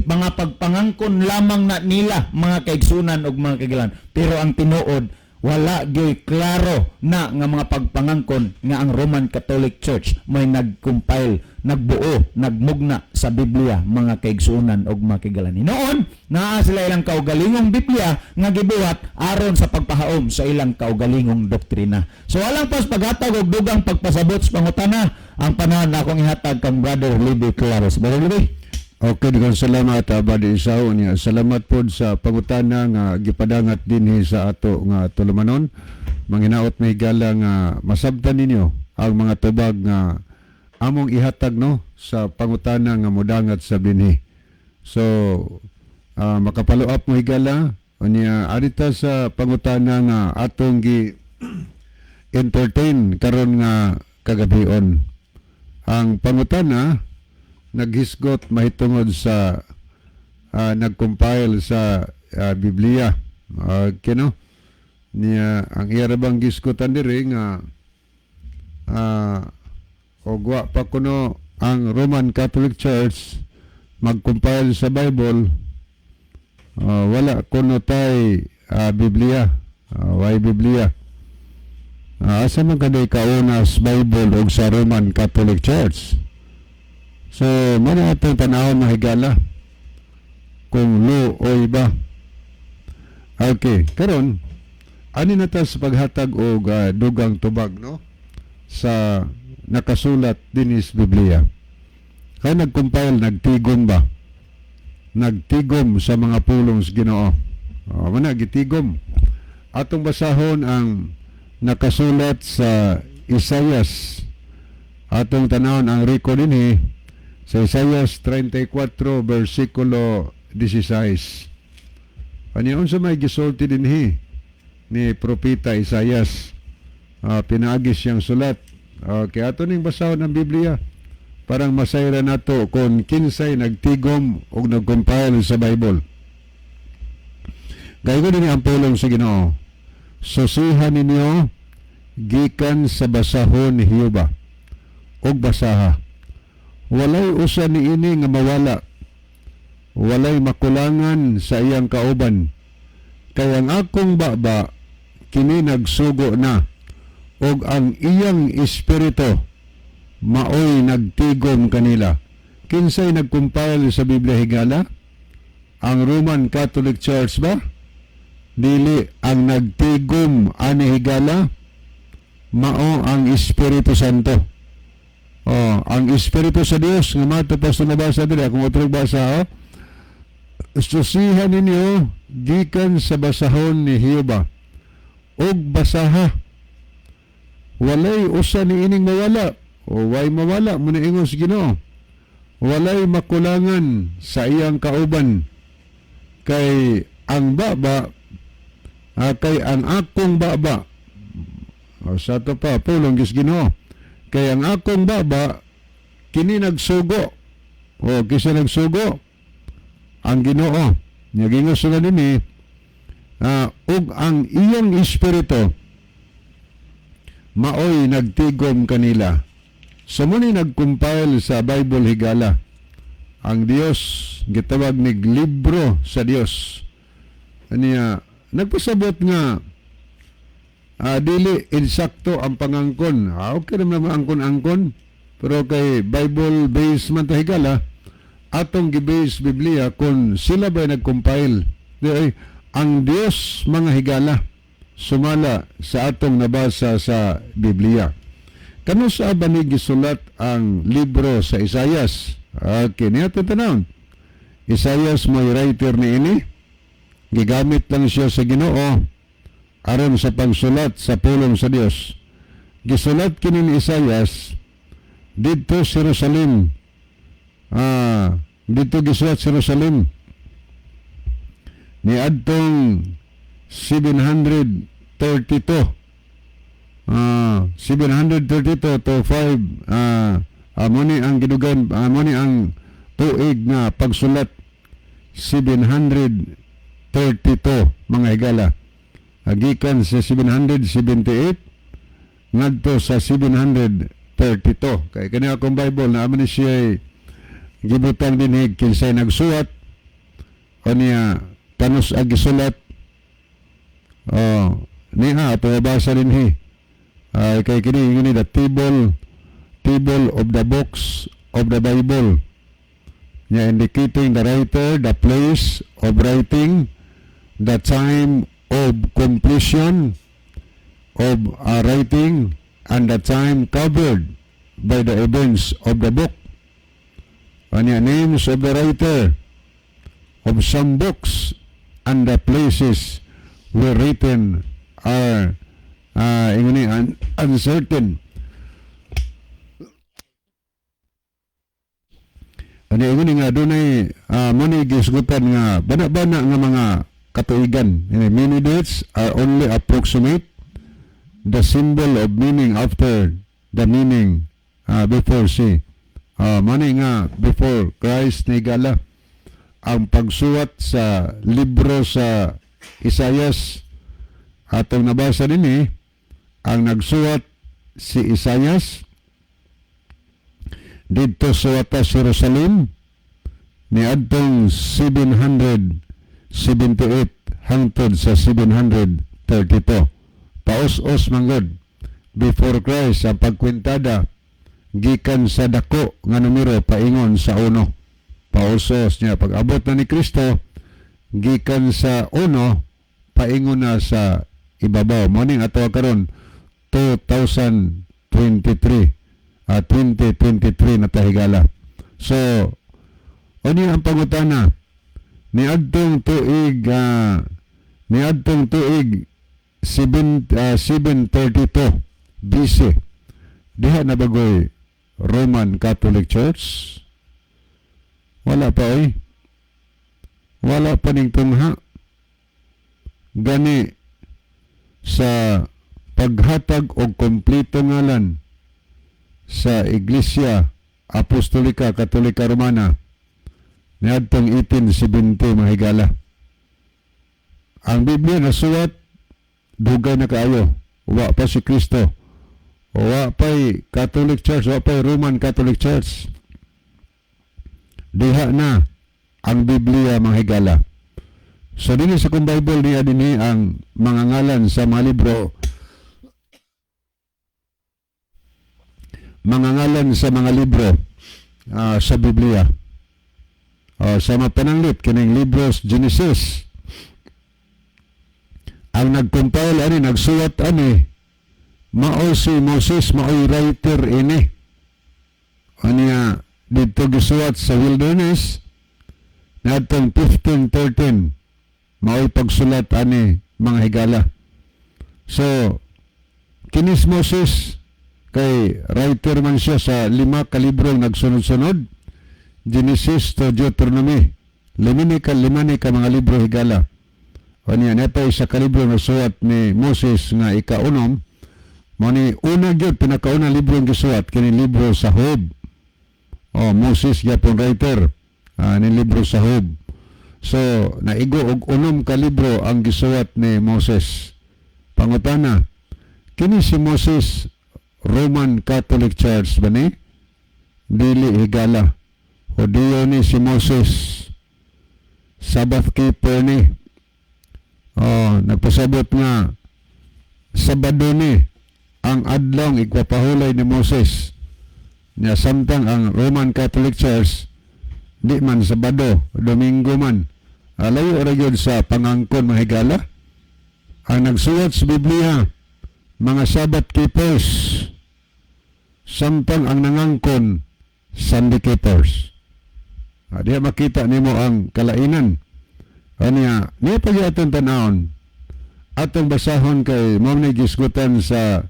mga pagpangangkon lamang na nila, mga kaigsunan og mga kaiglan. Pero ang tinuod, wala gyoy klaro na nga mga pagpangangkon nga ang Roman Catholic Church may nag-compile, nagbuo, nagmugna sa Biblia, mga kaigsunan og mga kaigalan. Noon, naa sila ilang kaugalingong Biblia nga gibuhat aron sa pagpahaom sa ilang kaugalingong doktrina. So alang pas paghatag og dugang pagpasabot sa pangutana, ang panahon na akong ihatag kang Brother Libby Claros. Brother Libby. Okay, daghang salamat, Brother Isao niya. Salamat pod sa pangutana nga gipadangat dinhi sa ato nga tulumanon. Manghinaot, mga higala, nga masabtan ninyo ang mga tubag nga among ihatag, no, sa pangutana nga mudangat sa dinhi. So makapalo up mo, higala, unya adita sa pangutana nga atong gi entertain karon nga kagabion. Ang pangutana naghisgot mahitungod sa nag-compile sa Biblia. Kino niya ang iya ra bang gisgutan diri nga og wa pa kuno ang Roman Catholic Church mag-compile sa Bible, wala kuno tay Biblia. Way Biblia. Asa man kaday kaunas Bible og sa Roman Catholic Church? So, mana atong panahon, mahigala, kung lo o iba. Okay, karon ani na ta sa paghatag og dugang tubag, no, sa nakasulat dinis Biblia. Kay nag-compile, nagtigom ba? Nagtigom sa mga pulong sa Ginoo. Oh, mana gitigom. Atong basahon ang nakasulat sa Isayas. Atong tanawon ang record dinhi sa Isayas 34 versikulo 16. Kanya unsa may gisulti dinhi ni Propeta Isayas? Pinaagi siyang sulat. Okay, ato ning basahon ang Biblia parang masayra nato kung kinsay nagtigom og nag-compile sa Bible. Gayud dinhi ang pulong sa Ginoo: "Susihan ninyo gikan sa basahon ni Jehova og basaha. Walay usa niini nga mawala. Walay makulangan sa iyang kauban. Kay ang akong baba kini nagsugo na og ang iyang espiritu maoy nagtigom kanila." Kinsay nag-compile sa Biblia, higala? Ang Roman Catholic Church ba? Dili. Ang nagtigom ani, higala, mao ang Espiritu Santo. Oh, ang espiritu sa Dios nga mato pa sa nabasa diri, akong utrong basa, oh. Susihan ninyo gikan sa basahon ni Jehova ug basaha, walay usa ni ining mawala o way mawala mo na, ingon sa Ginoo. Walay makulangan sa iyang kauban, kay ang baba, kay ang akong baba o, sa ato pa pulong gis Ginoo, kay ang akong baba kini nagsugo. O kisa nagsugo? Ang Ginoo. Nya gingon sila dinhi, ug ang iyang espiritu maoy nagtigom kanila. So mo ni nag-compile sa Bible, higala, ang Dios, gitawag nig libro sa Dios. Aniya nagpasabot nga dili insakto ang pangangkon. Okay naman naman angkon-angkon, pero kay Bible based man ta, higala, atong gi-base Biblia kung sila ba nag-compile. Di ay ang Dios, mga higala, sumala sa atong nabasa sa Biblia. Kanus-a ba ni gisulat ang libro sa Isayas? Okay, niya tanawon. Isayas mo writer ni ini. Gigamit lang siya sa Ginoo aron sa pagsulat sa pulong sa Dios. Gisulat kini ni Isayas didto sa Jerusalem. Didto gisulat sa Jerusalem ni adtong 732, 732 to 5, mo ni ang gidugan, mo ni ang tuig nga pagsulat, 732, mga higala, gikan sa 778 ngadto sa 732, kay kani akong Bible na ni siya gibutang dinhi kinsay nagsuwat o niya kanus-a gisulat. Oh, niya ato basa dinhi ay kay kini ngini the table of the books of the Bible niya, indicating the writer, the place of writing, the time of completion of writing and the time covered by the events of the book. Anya names of the writer of some books and the places where written are ingani uncertain. Ano ingani nga dunay mo ni gisgutan nga bana-bana nga mga katuigan. Ini many dates are only approximate, the symbol of meaning after the meaning before si. Mani nga before Christ ni gala ang pagsuwat sa libro sa Isayas. Atong nabasa dinhi, ang nagsuwat si Isayas didto sa watas Jerusalem niadtong 778 hangtod sa 732, paos-os manggod before Christ ang pagkwentada gikan sa dako nga numero paingon sa uno. Paos-os niya pag abot na ni Kristo, gikan sa uno paingon na sa ibabaw. Mo ning ato karon 2023, 2023 na ta, higala. So unya ang pangutana, niadtong tuig 7, 732 BC, diha na bagoy Roman Catholic Church? Wala pa oy, wala pa ning tungha. Gani sa paghatag og kompleto ngalan sa Iglesia Apostolika Katolika Romana niadtong 1870, mga higala. Ang Biblia nasuwat dugay na kaayo, wa pa si Kristo, wa pa'y Catholic Church, wa pa'y Roman Catholic Church. Diha na ang Biblia, mga higala. So dinhi sa kong Bible niya dinhi ang mga ngalan sa mga libro, mga ngalan sa mga libro sa Biblia. Sa mapananglit kining libros Genesis, ang nag-compile ani, nagsuwat ani, mao si Moses, maoy writer ini. Aniya didto gisuwat sa wilderness ngadtong 1513 mao'y pagsulat ani, mga higala. So kini si Moses kay writer man siya sa lima ka librong nagsunod-sunod, Genesis to Deuteronomy. Lima ni ka mga libro, higala. O niya, neto isa ka libro na suwat ni Moses nga ikaunom. Mao ni una gyud, pinakauna libro ang gisuwat kini libro sa Job. Oh, Moses gyapon writer ni libro sa Job. So naigo og 6 ka libro ang gisuwat ni Moses. Pangutana, kini si Moses, Roman Catholic Church ba ni? Dili, higala. Hudiyo ni si Moses. Sabbath keeper ni. Oh, nagpasabot nga Sabado ni ang adlong igpapahulay ni Moses. Nya samtang ang Roman Catholic Church di man Sabado, Domingo man. Layo ra gyud sa pangangkon, mga higala. Ang nagsuwat sa Biblia, mga Sabbath keepers, samtang ang nangangkon, Sunday keepers. Diha makita nimo ang kalainan. Aniya, niya pag atong tanawon, atong basahon kay mao ni gisgutan sa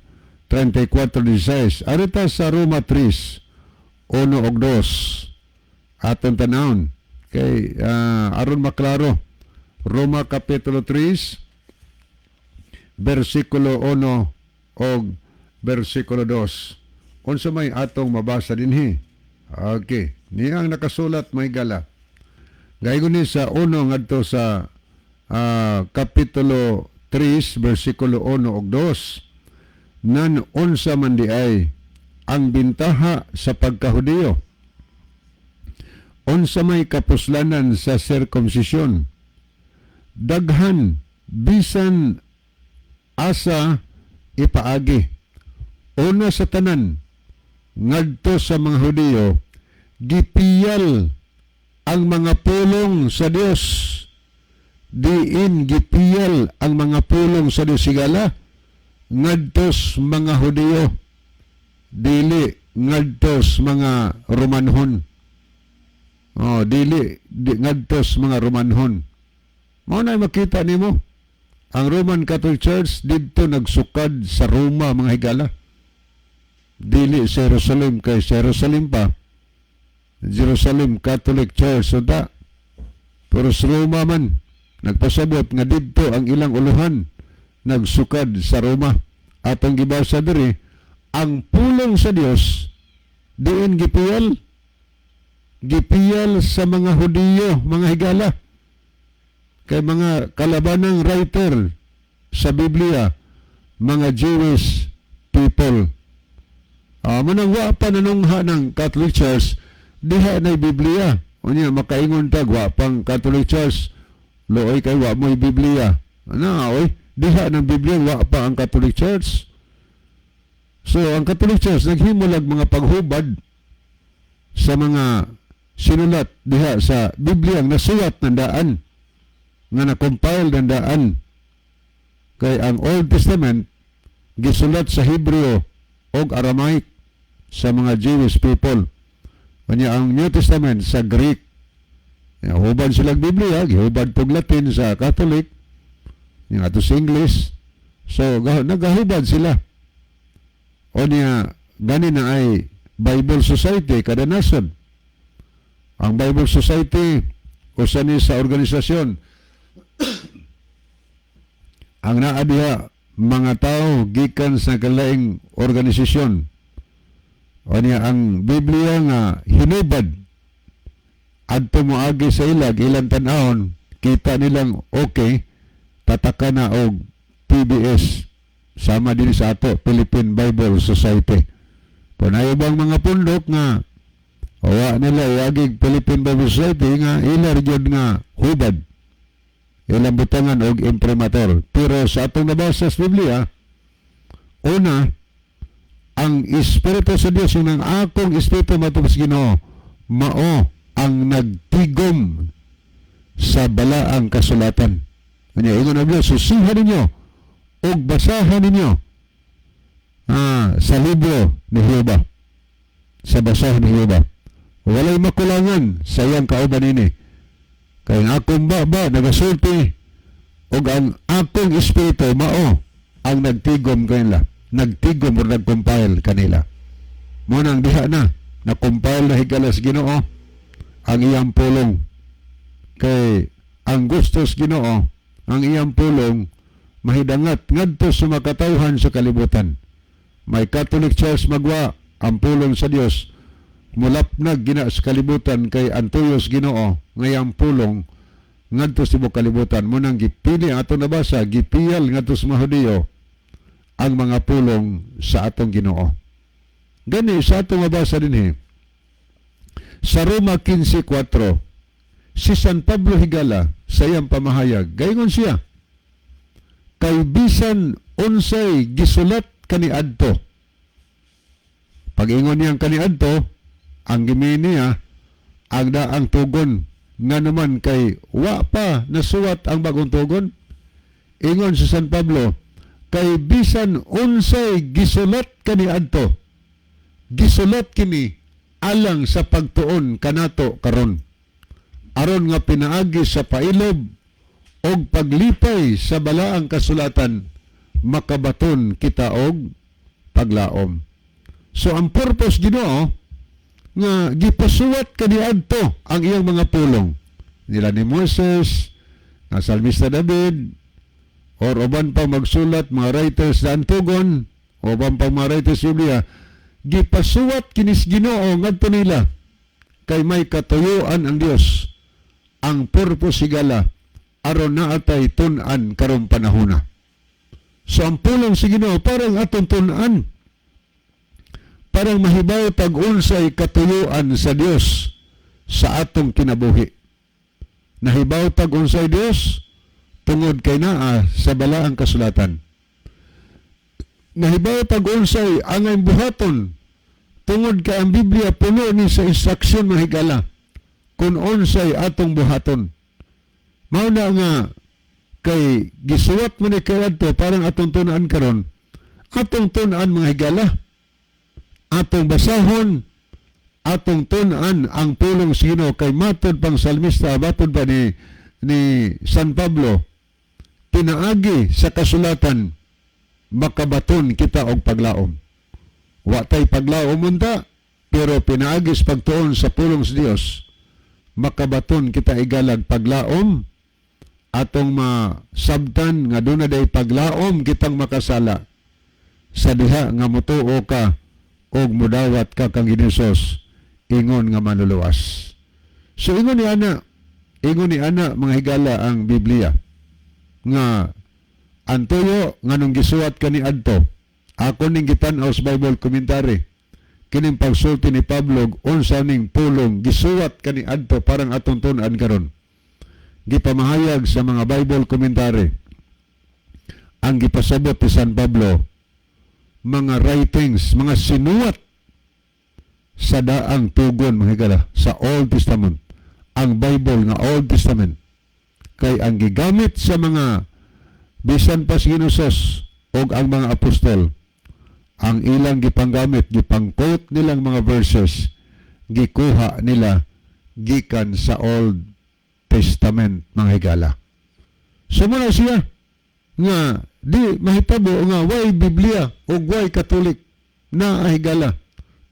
34:16. Arita sa Roma 3, 1 ug 2. Atong tanawon kay aron maklaro. Roma Kapitulo 3, versikulo 1 og versikulo 2. Unsa may atong mabasa dinhi? Okay, niya ang nakasulat, mga higala. Gaygon ni sa 1 ngadto sa Kapitulo 3 versikulo 1 ug 2. Nan unsa man di ay ang bintaha sa pagkahudiyo? Unsa may kapuslanan sa sirkumsisyon? Daghan bisan asa ipaagi. Una sa tanan, ngadto sa mga Hudiyo, gipiyal ang mga pulong sa Dios. Diin gipiyal ang mga pulong sa Dios, higala? Ngadtos mga Hudiyo, dili ngadtos mga Romanhon. Oh, dili di, ngadtos mga Romanhon. Mao na makita nimo ang Roman Catholic Church didto nagsukad sa Roma, mga higala, dili sa Jerusalem, kay sa Jerusalem pa Jerusalem Catholic Church so da, pero sa Roma man. Nagpasabot nga didto ang ilang uluhan nagsukad sa Roma. At ang gibasa diri, ang pulong sa Dios diin gipiyal? Gipiyal sa mga Hudiyo, mga higala, kay mga kalabanang writer sa Biblia mga Jewish people. Manang wa pa nanungha ng Catholic Church, diha na Biblia. Unya makaingon tag wa pang Catholic Church, luoy kay wa mo'y Biblia. Ano, oy, diha ng Biblia, wa pa ang Catholic Church. So ang Catholic Church naghimulag mga paghubad sa mga sinulat diha sa Biblia ang nasuwat ng daan, nga na-compile ng daan. Kay ang Old Testament gisulat sa Hebreo og Aramaic sa mga Jewish people. Kanya ang New Testament sa Greek. Ya, hubad sila Biblia, gihubad pog Latin sa Catholic, yung ato sa English. So, nagahubad sila. O niya, gani na ay Bible Society kada nasod. Ang Bible Society, usa ni sa organisasyon. Ang naa diha, mga tao gikan sa kalaing organisasyon. O niya, ang Biblia nga hinubad adto moagi sa ilag ilang tan-awon, kita nilang okay, tataka na og PBS, sama din sa ato Philippine Bible Society. Punayo bang mga pundok nga wa nila iagig Philippine Bible Society nga ila gyud nga hubad, ilang butangan og imprimatur. Pero sa atong nabasa sa Biblia, una, ang Espiritu sa Dios, yung ang akong Espiritu matupos Ginoo, mao ang nagtigom sa balaang kasulatan. Kanya, ingon ang Diyos, susihan ninyo og basahan ninyo sa libro ni Jehova. Sa basahon ni Jehova. Walay makulangan sa iyang kauban ini. Kay ang akong baba nagasulti ug ang akong espiritu mao ang nagtigom kanila. Nagtigom or nag-compile kanila. Mao nang diha na, na-compile na, higala sa Ginoo, ang iyang pulong. Kay ang gusto sa Ginoo, ang iyang pulong mahidangat ngadto sa makatawhan sa kalibutan. May Catholic Church magwa, ang pulong sa Dios mulapnag gina sa kalibutan kay ang tuyo sa Ginoo nga iyang pulong ngadto sa tibuok kalibutan. Mao nang gipili ang atong nabasa, gipiyal ngadto sa mga Hudiyo ang mga pulong sa atong Ginoo. Gani sa atong mabasa dinhi sa Roma 15:4, si San Pablo, higala, sa iyang pamahayag, gaingon siya, "Kay bisan unsay gisulat kaniadto." Pag-ingon niyang kaniadto, ang gimi niya ang daang tugon, nga naman kay wa pa nasuwat ang bagong tugon. Ingon si San Pablo, "Kay bisan unsay gisulat kaniadto, gisulat kini alang sa pagtuon kanato karon, aron nga pinaagi sa pailob og paglipay sa balaang kasulatan makabaton kita og paglaom." So ang purpose Ginoo nga gipasuwat kaniadto ang iyang mga pulong nila ni Moses, nga Salmista David, or uban pa magsulat, mga writers sa Antugon, uban pa mga writers sa Biblia, gipasuwat kinis Ginoo ngadto nila kay may katuyuan ang Dios. Ang purpose, higala, aron naa tay tun-an karong panahona. So ang pulong sa Ginoo parang atong tun-an, parang mahibaw tag unsay katuyuan sa Dios sa atong kinabuhi. Nahibaw tag unsay Dios tungod kay naa sa balaang kasulatan. Nahibaw tag unsay angay buhaton tungod kay ang Biblia puno ni sa instruksyon, mga higala, kung unsay atong buhaton. Mao na nga kay gisuwat man ni kay parang atong tun-an karon, atong tun-an, mga higala, atong basahon, atong tun-an ang pulong sa Ginoo kay matod pang salmista, matod pa ni San Pablo, pinaagi sa kasulatan makabaton kita og paglaom. Wa tay paglaom unta, pero pinaagi sa pagtuon sa pulong sa Dios makabaton kita, higalag, paglaom. Atong masabtan nga duna day paglaom kitang makasala sa diha nga mutuo ka og mudawat ka kang Hesus ingon nga manluluwas. So ingon ni ana, mga higala, ang Biblia nga ang tuyo nganong gisuwat kani adto, ako ning gitan-aw sa Bible commentary kining pagsulti ni Pablo, unsa ning pulong gisuwat kani adto parang atong tun-an karon. Gipamahayag sa mga Bible commentary, ang gipasabot ni San Pablo, mga writings, mga sinuwat sa daang tugon, mga higala, sa Old Testament. Ang Bible nga Old Testament kay ang gigamit sa mga bisan pa si Hesus og ang mga apostol, ang ilang gipanggamit, gipang-quote nilang mga verses, gikuha nila gikan sa Old Testament, mga higala. So muna siya nga di mahitabo nga way Biblia o way Katolik na, higala,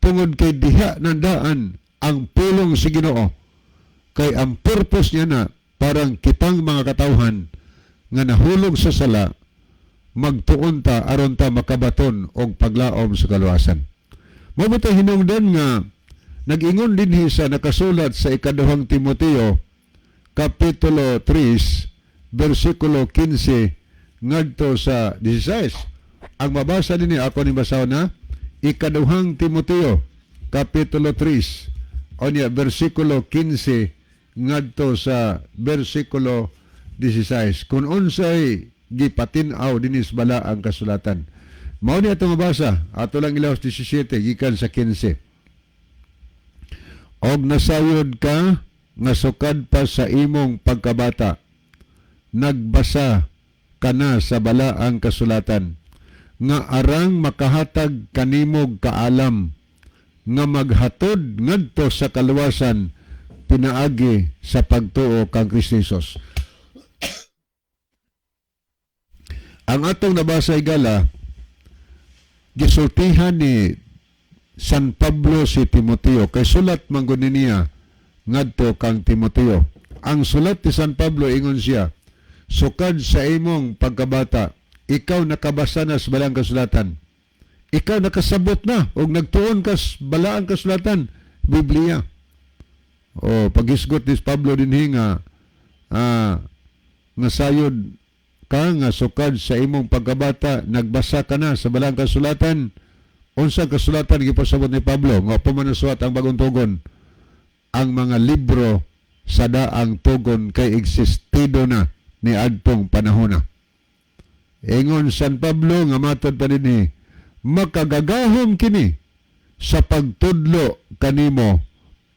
tungod kay diha nandaan ang pulong sa Ginoo, kay ang purpose niya na parang kitang mga katawhan nga nahulog sa sala magtuon ta aron ta makabaton og paglaom sa kaluwasan. Mao ba hinungdan nga nag-ingon dinhi sa nakasulat sa ikaduhang Timoteo kapitulo 3 bersikulo 15 ngadto sa 16. Ang mabasa dinhi, ako ni basahon na ikaduhang Timoteo kapitulo 3 onya bersikulo 15 ngadto sa bersikulo 16 kung unsay gipatin-aw dinis bala ang kasulatan. Mao ni atong mabasa, ato lang ilawas 17 gikan sa 15. "Og nasayod ka nga sukad pa sa imong pagkabata nagbasa ka na sa balaang kasulatan nga arang makahatag kanimog kaalam." nga maghatod ngadto sa kaluwasan pinaagi sa pagtuo kang Kristo Jesus. Ang atong nabasa, higala, gisultihan ni San Pablo si Timoteo kay sulat man gud ni niya ngadto kang Timoteo. Ang sulat ni San Pablo, ingon siya, "Sukad sa imong pagkabata, ikaw nakabasa na sa balaang kasulatan. Ikaw nakasabot na og nagtuon ka sa balaang kasulatan, Biblia." O paghisgot ni Pablo dinhi nga nga sayod ka nga sukad sa imong pagkabata nagbasa ka na sa balaang kasulatan. Unsa kasulatan gipasabot ni Pablo? Nga pa man nasuwat ang Bagong Tugon, ang mga libro sa daang tugon kay existido na ni adtong panahona. Ingon San Pablo nga matod pa dinhi, makagagahom kini sa pagtudlo kanimo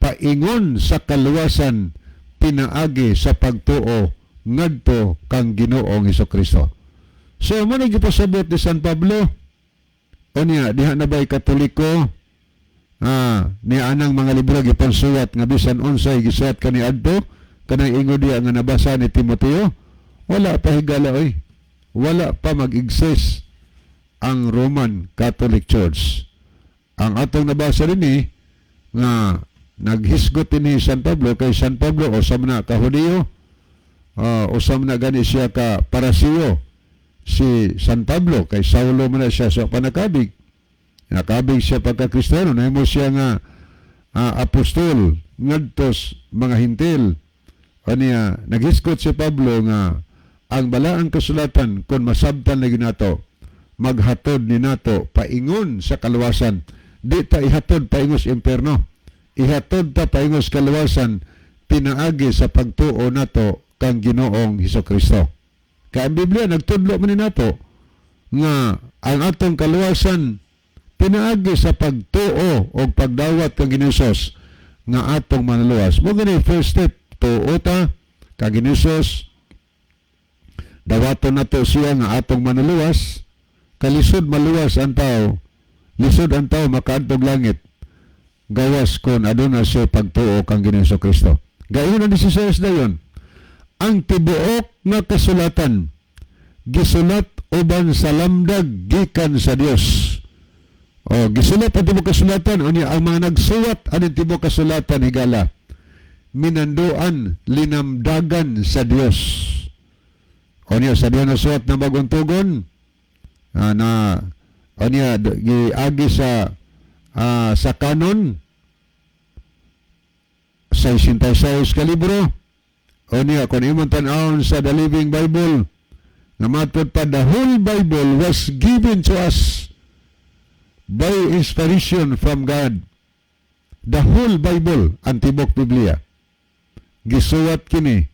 paingon sa kaluwasan pinaagi sa pagtuo ngadto kang Ginoong Kristo. So mo ni gipasabot ni San Pablo. Unya, diha na ba'y Katoliko ni anang mga libro gipansuwat nga bisan unsay gisuwat kani adto kanang ingon diha nga nabasa ni Timoteo? Wala pa, higala, oy. Wala pa mag-exist ang Roman Catholic Church. Ang atong nabasa dinhi nga naghisgot ni San Pablo kay San Pablo usa man na ka Hudiyo, usa man na gani siya ka Parasiyo si San Pablo kay Saulo man na siya sa panakabig. Nakabig siya pagka Kristiyano, nahimo siya nga apostol ngadtos mga Hintil. Aniya naghisgot si Pablo nga ang balaang kasulatan, kung masabtan lagi nato, maghatod ni nato paingon sa kaluwasan. Di ta ihatod paingon sa impierno, ihatod ta paingon sa kaluwasan pinaagi sa pagtuo nato kang Ginoong Hesus Kristo. Kay ang Biblia nagtudlo man ni nato nga ang atong kaluwasan pinaagi sa pagtuo o pagdawat kang Ginoo Hesus nga atong manluwas. Mo gani first step, tuo ta kang Ginoo Hesus, dawaton nato siya nga atong manluwas. Kalisod maluwas ang tao, lisod ang tao makaadtog langit gawas kon aduna siya pagtuo kang Ginoo Kristo. Gayon ang 16 dayon, ang tibuok nga kasulatan gisulat uban sa lamdag gikan sa Dios. O gisulat ang tibuok kasulatan. Unya ang mga nagsuwat aning tibuok kasulatan, higala, minanduan, linamdagan sa Dios. Unya sa Dios nasuwat ng Bagong Tugon na unya giagi sa kanon, 66 ka libro. Unya kung imong tan-awon sa The Living Bible nga matod pa, the whole Bible was given to us by inspiration from God. The whole Bible, ang tibok Biblia, gisuwat kini,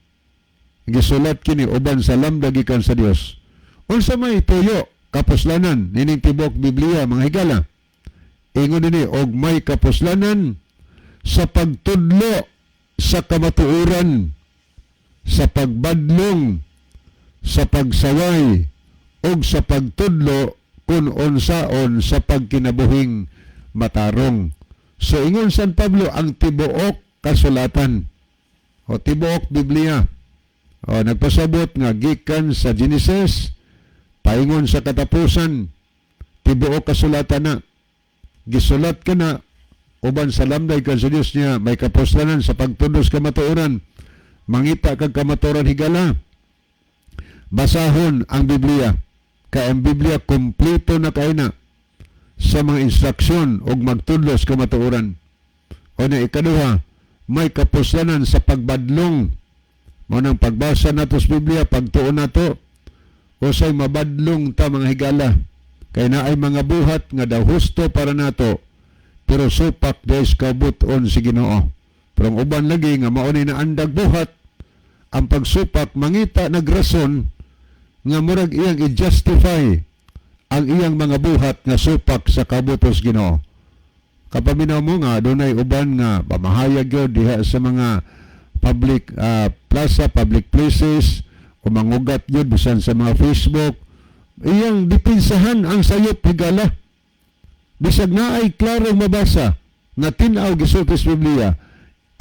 gisulat kini uban sa lamdag gikan sa Dios. Unsa may tuyo, kapuslanan nining tibok Biblia, mga higala? Ingon dinhi, og may kapuslanan sa pagtudlo sa kamatuoran, sa pagbadlong, sa pagsaway ug sa pagtudlo kung unsaon sa pagkinabuhing matarong. So ingon San Pablo, ang tibuok kasulatan o tibuok Biblia o nagpasabot nga gikan sa Genesis paingon sa katapusan, tibuok kasulatan na gisulat ka na uban sa lamdag kan sa Dios niya, may kapuslanan sa pagtudlo sa kamatuoran. Mangita kag kamatuoran, higala, basahon ang Biblia kay ang Biblia kompleto na kay na sa mga instruksyon ug magtudlo sa kamatuoran. O na ikaduha, may kapuslanan sa pagbadlong. Mao nang pagbasa nato sa Biblia, pagtuon nato, usay mabadlong ta, mga higala, kay naay mga buhat nga daw husto para nato pero supak des kabuton si Ginoo. Pero ang uban lagi nga mao ni naandag buhat, ang pagsupak mangita nagrason nga murag iyang i-justify ang iyang mga buhat nga supak sa kabutos Ginoo. Kapaminaw mo nga dunay uban nga pamahayag gyud diha sa mga public plaza, public places, o mangugat gyud bisan sa mga Facebook, iyang dipinsahan ang sayop, higala, bisag naay klarong mabasa. Nga tin-aw gisulti sa Biblia,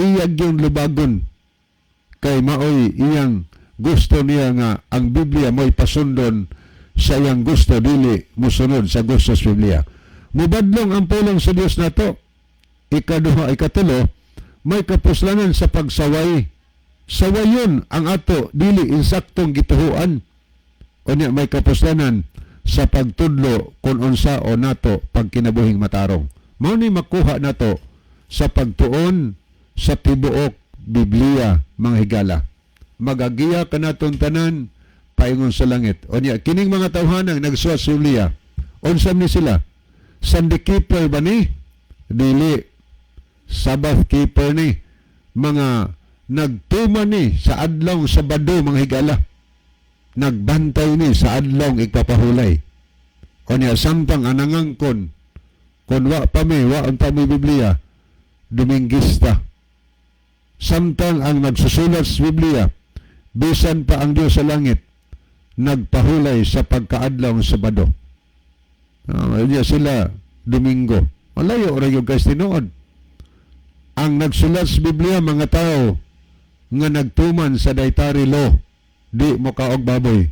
iyang yung lubagon kay maoy iyang gusto niya nga ang Biblia mo'y pasundon sa iyang gusto, dili musunod sa gusto sa Biblia. Mubadlong ang pulong sa Dios nato. Ikaduha, ikatulo, may kapuslanan sa pagsaway. Sawayon ang ato dili insaktong gituhuan. Unya may kapuslanan sa pagtudlo kung unsa o nato pagkinabuhing matarong. Mao ni makuha nato sa pagtuon sa tibuok Biblia, mga higala. Magagiya kanaton tanan paingon sa langit. Unya kining mga tawhanang nagsuwat sa Biblia, unsa ni sila? Sunday keeper ba ni? Dili. Sabbath keeper ni. Mga nagtuman ni sa adlaw Sabado, mga higala. Nagbantay ni sa adlong igpapahulay. Unya samtang anangangkon kun wa pa mi, wa unta mi Biblia, Dominggista. Samtang ang nagsusulat sa Biblia, bisan pa ang Diyos sa langit, nagpahulay sa pagkaadlaw ng Sabado. Unya sila Domingo. Malayo ra yung kay tinuod. Ang nagsulat sa Biblia, mga tao nga nagtuman sa dietary law, di mo kaog baboy.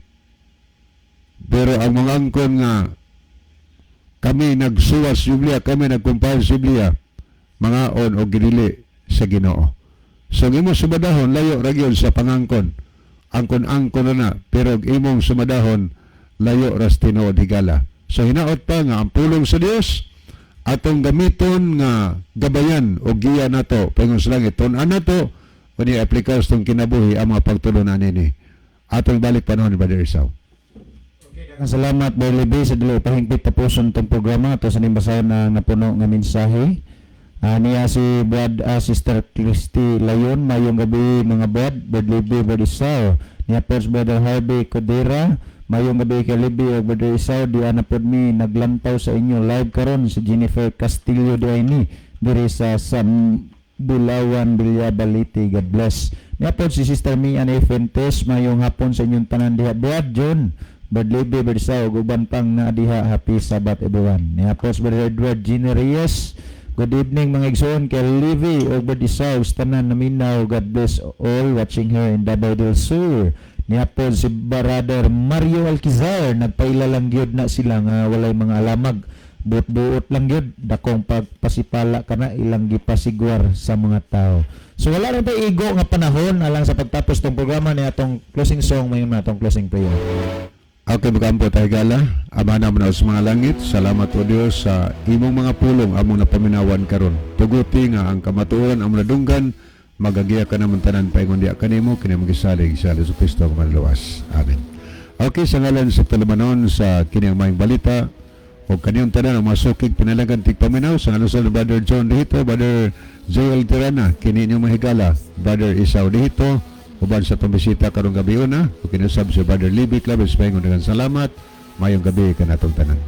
Pero ang mga angkon nga kami nagsuwat sa Biblia, kami nag-compile sa Biblia, mga on o gidili sa Ginoo. So ang imong sumadahon, layo ra gyud sa pangangkon. Angkon-angkon na na, pero ang imong sumadahon, layo ras tinuod, higala. So hinaot pa nga ang pulong sa Dios atong gamiton nga gabayan o giya nato paingon sa langit. Tun-an nato unya aplikar sa atong kinabuhi ang mga pagtulunan nini. Atong balik panahon ni Brother Isao. Daghang salamat, Brother Libby, sa dili pahingpit tapuson tong programa ato sa nimbasahan na napuno nga mensahe. Niya si Brad, Sister Christy Layon, "Mayong gabi mga Brad, Brad Libby, Brad Isao." Niya po si Brother Harvey Codera, "Mayong gabi kay Libby ug Brother Isao, di ana pod mi naglantaw sa inyo live karon." Si Jennifer Castillo di ay ni diri sa San Bulawan, Villaba, Leyte. God bless. Niya po si Sister Mia A. Fuentes, "Mayong hapon sa inyong tanan diha, Brad John, Brad Libby, Brad Isao, ug uban pang naa diha. Happy Sabbath, everyone." Niya po si Brother Edward Gene Reyes, "Good evening mga igsoon kay Livy ug Brad Isao, sa tanan naminaw. God bless all watching here in Davao del Sur." Niya po si Brother Mario Alquizar, "Nagpaila lang gyud na sila nga walay mga alamag. Buot-buot lang gyud, dakong pagpasipala kana ilang gipasigwar sa mga tao." So wala na tayo igo nga panahon alang sa pagtapos tong programa ni atong closing song, mayon na atong closing prayer. Okay, magampo tayo, higala. Ama naman sa mga langit, salamat o Diyos sa imong mga pulong among napaminawan karon. Tuguti nga ang kamatuoran among nadunggan, magagiya ka naman tanan paingon diya kanimo, kini magisalig sa Jesu Kristo ang manluwas. Amen. Okay, sa ngalan sa tulumanon sa kini ang maayong balita, o kaniyong tanan ang masukig pinalagan tigpaminaw, sa ngalan sa Brother John Dihito, Brother Joel Tirana, kini inyong mahigala, Brother Isao Dihito, uban sa atong bisita karong gabi una, ug kinusab si Brother Libby Claves, paingon dengan salamat, mayong gabi kanatong tanan.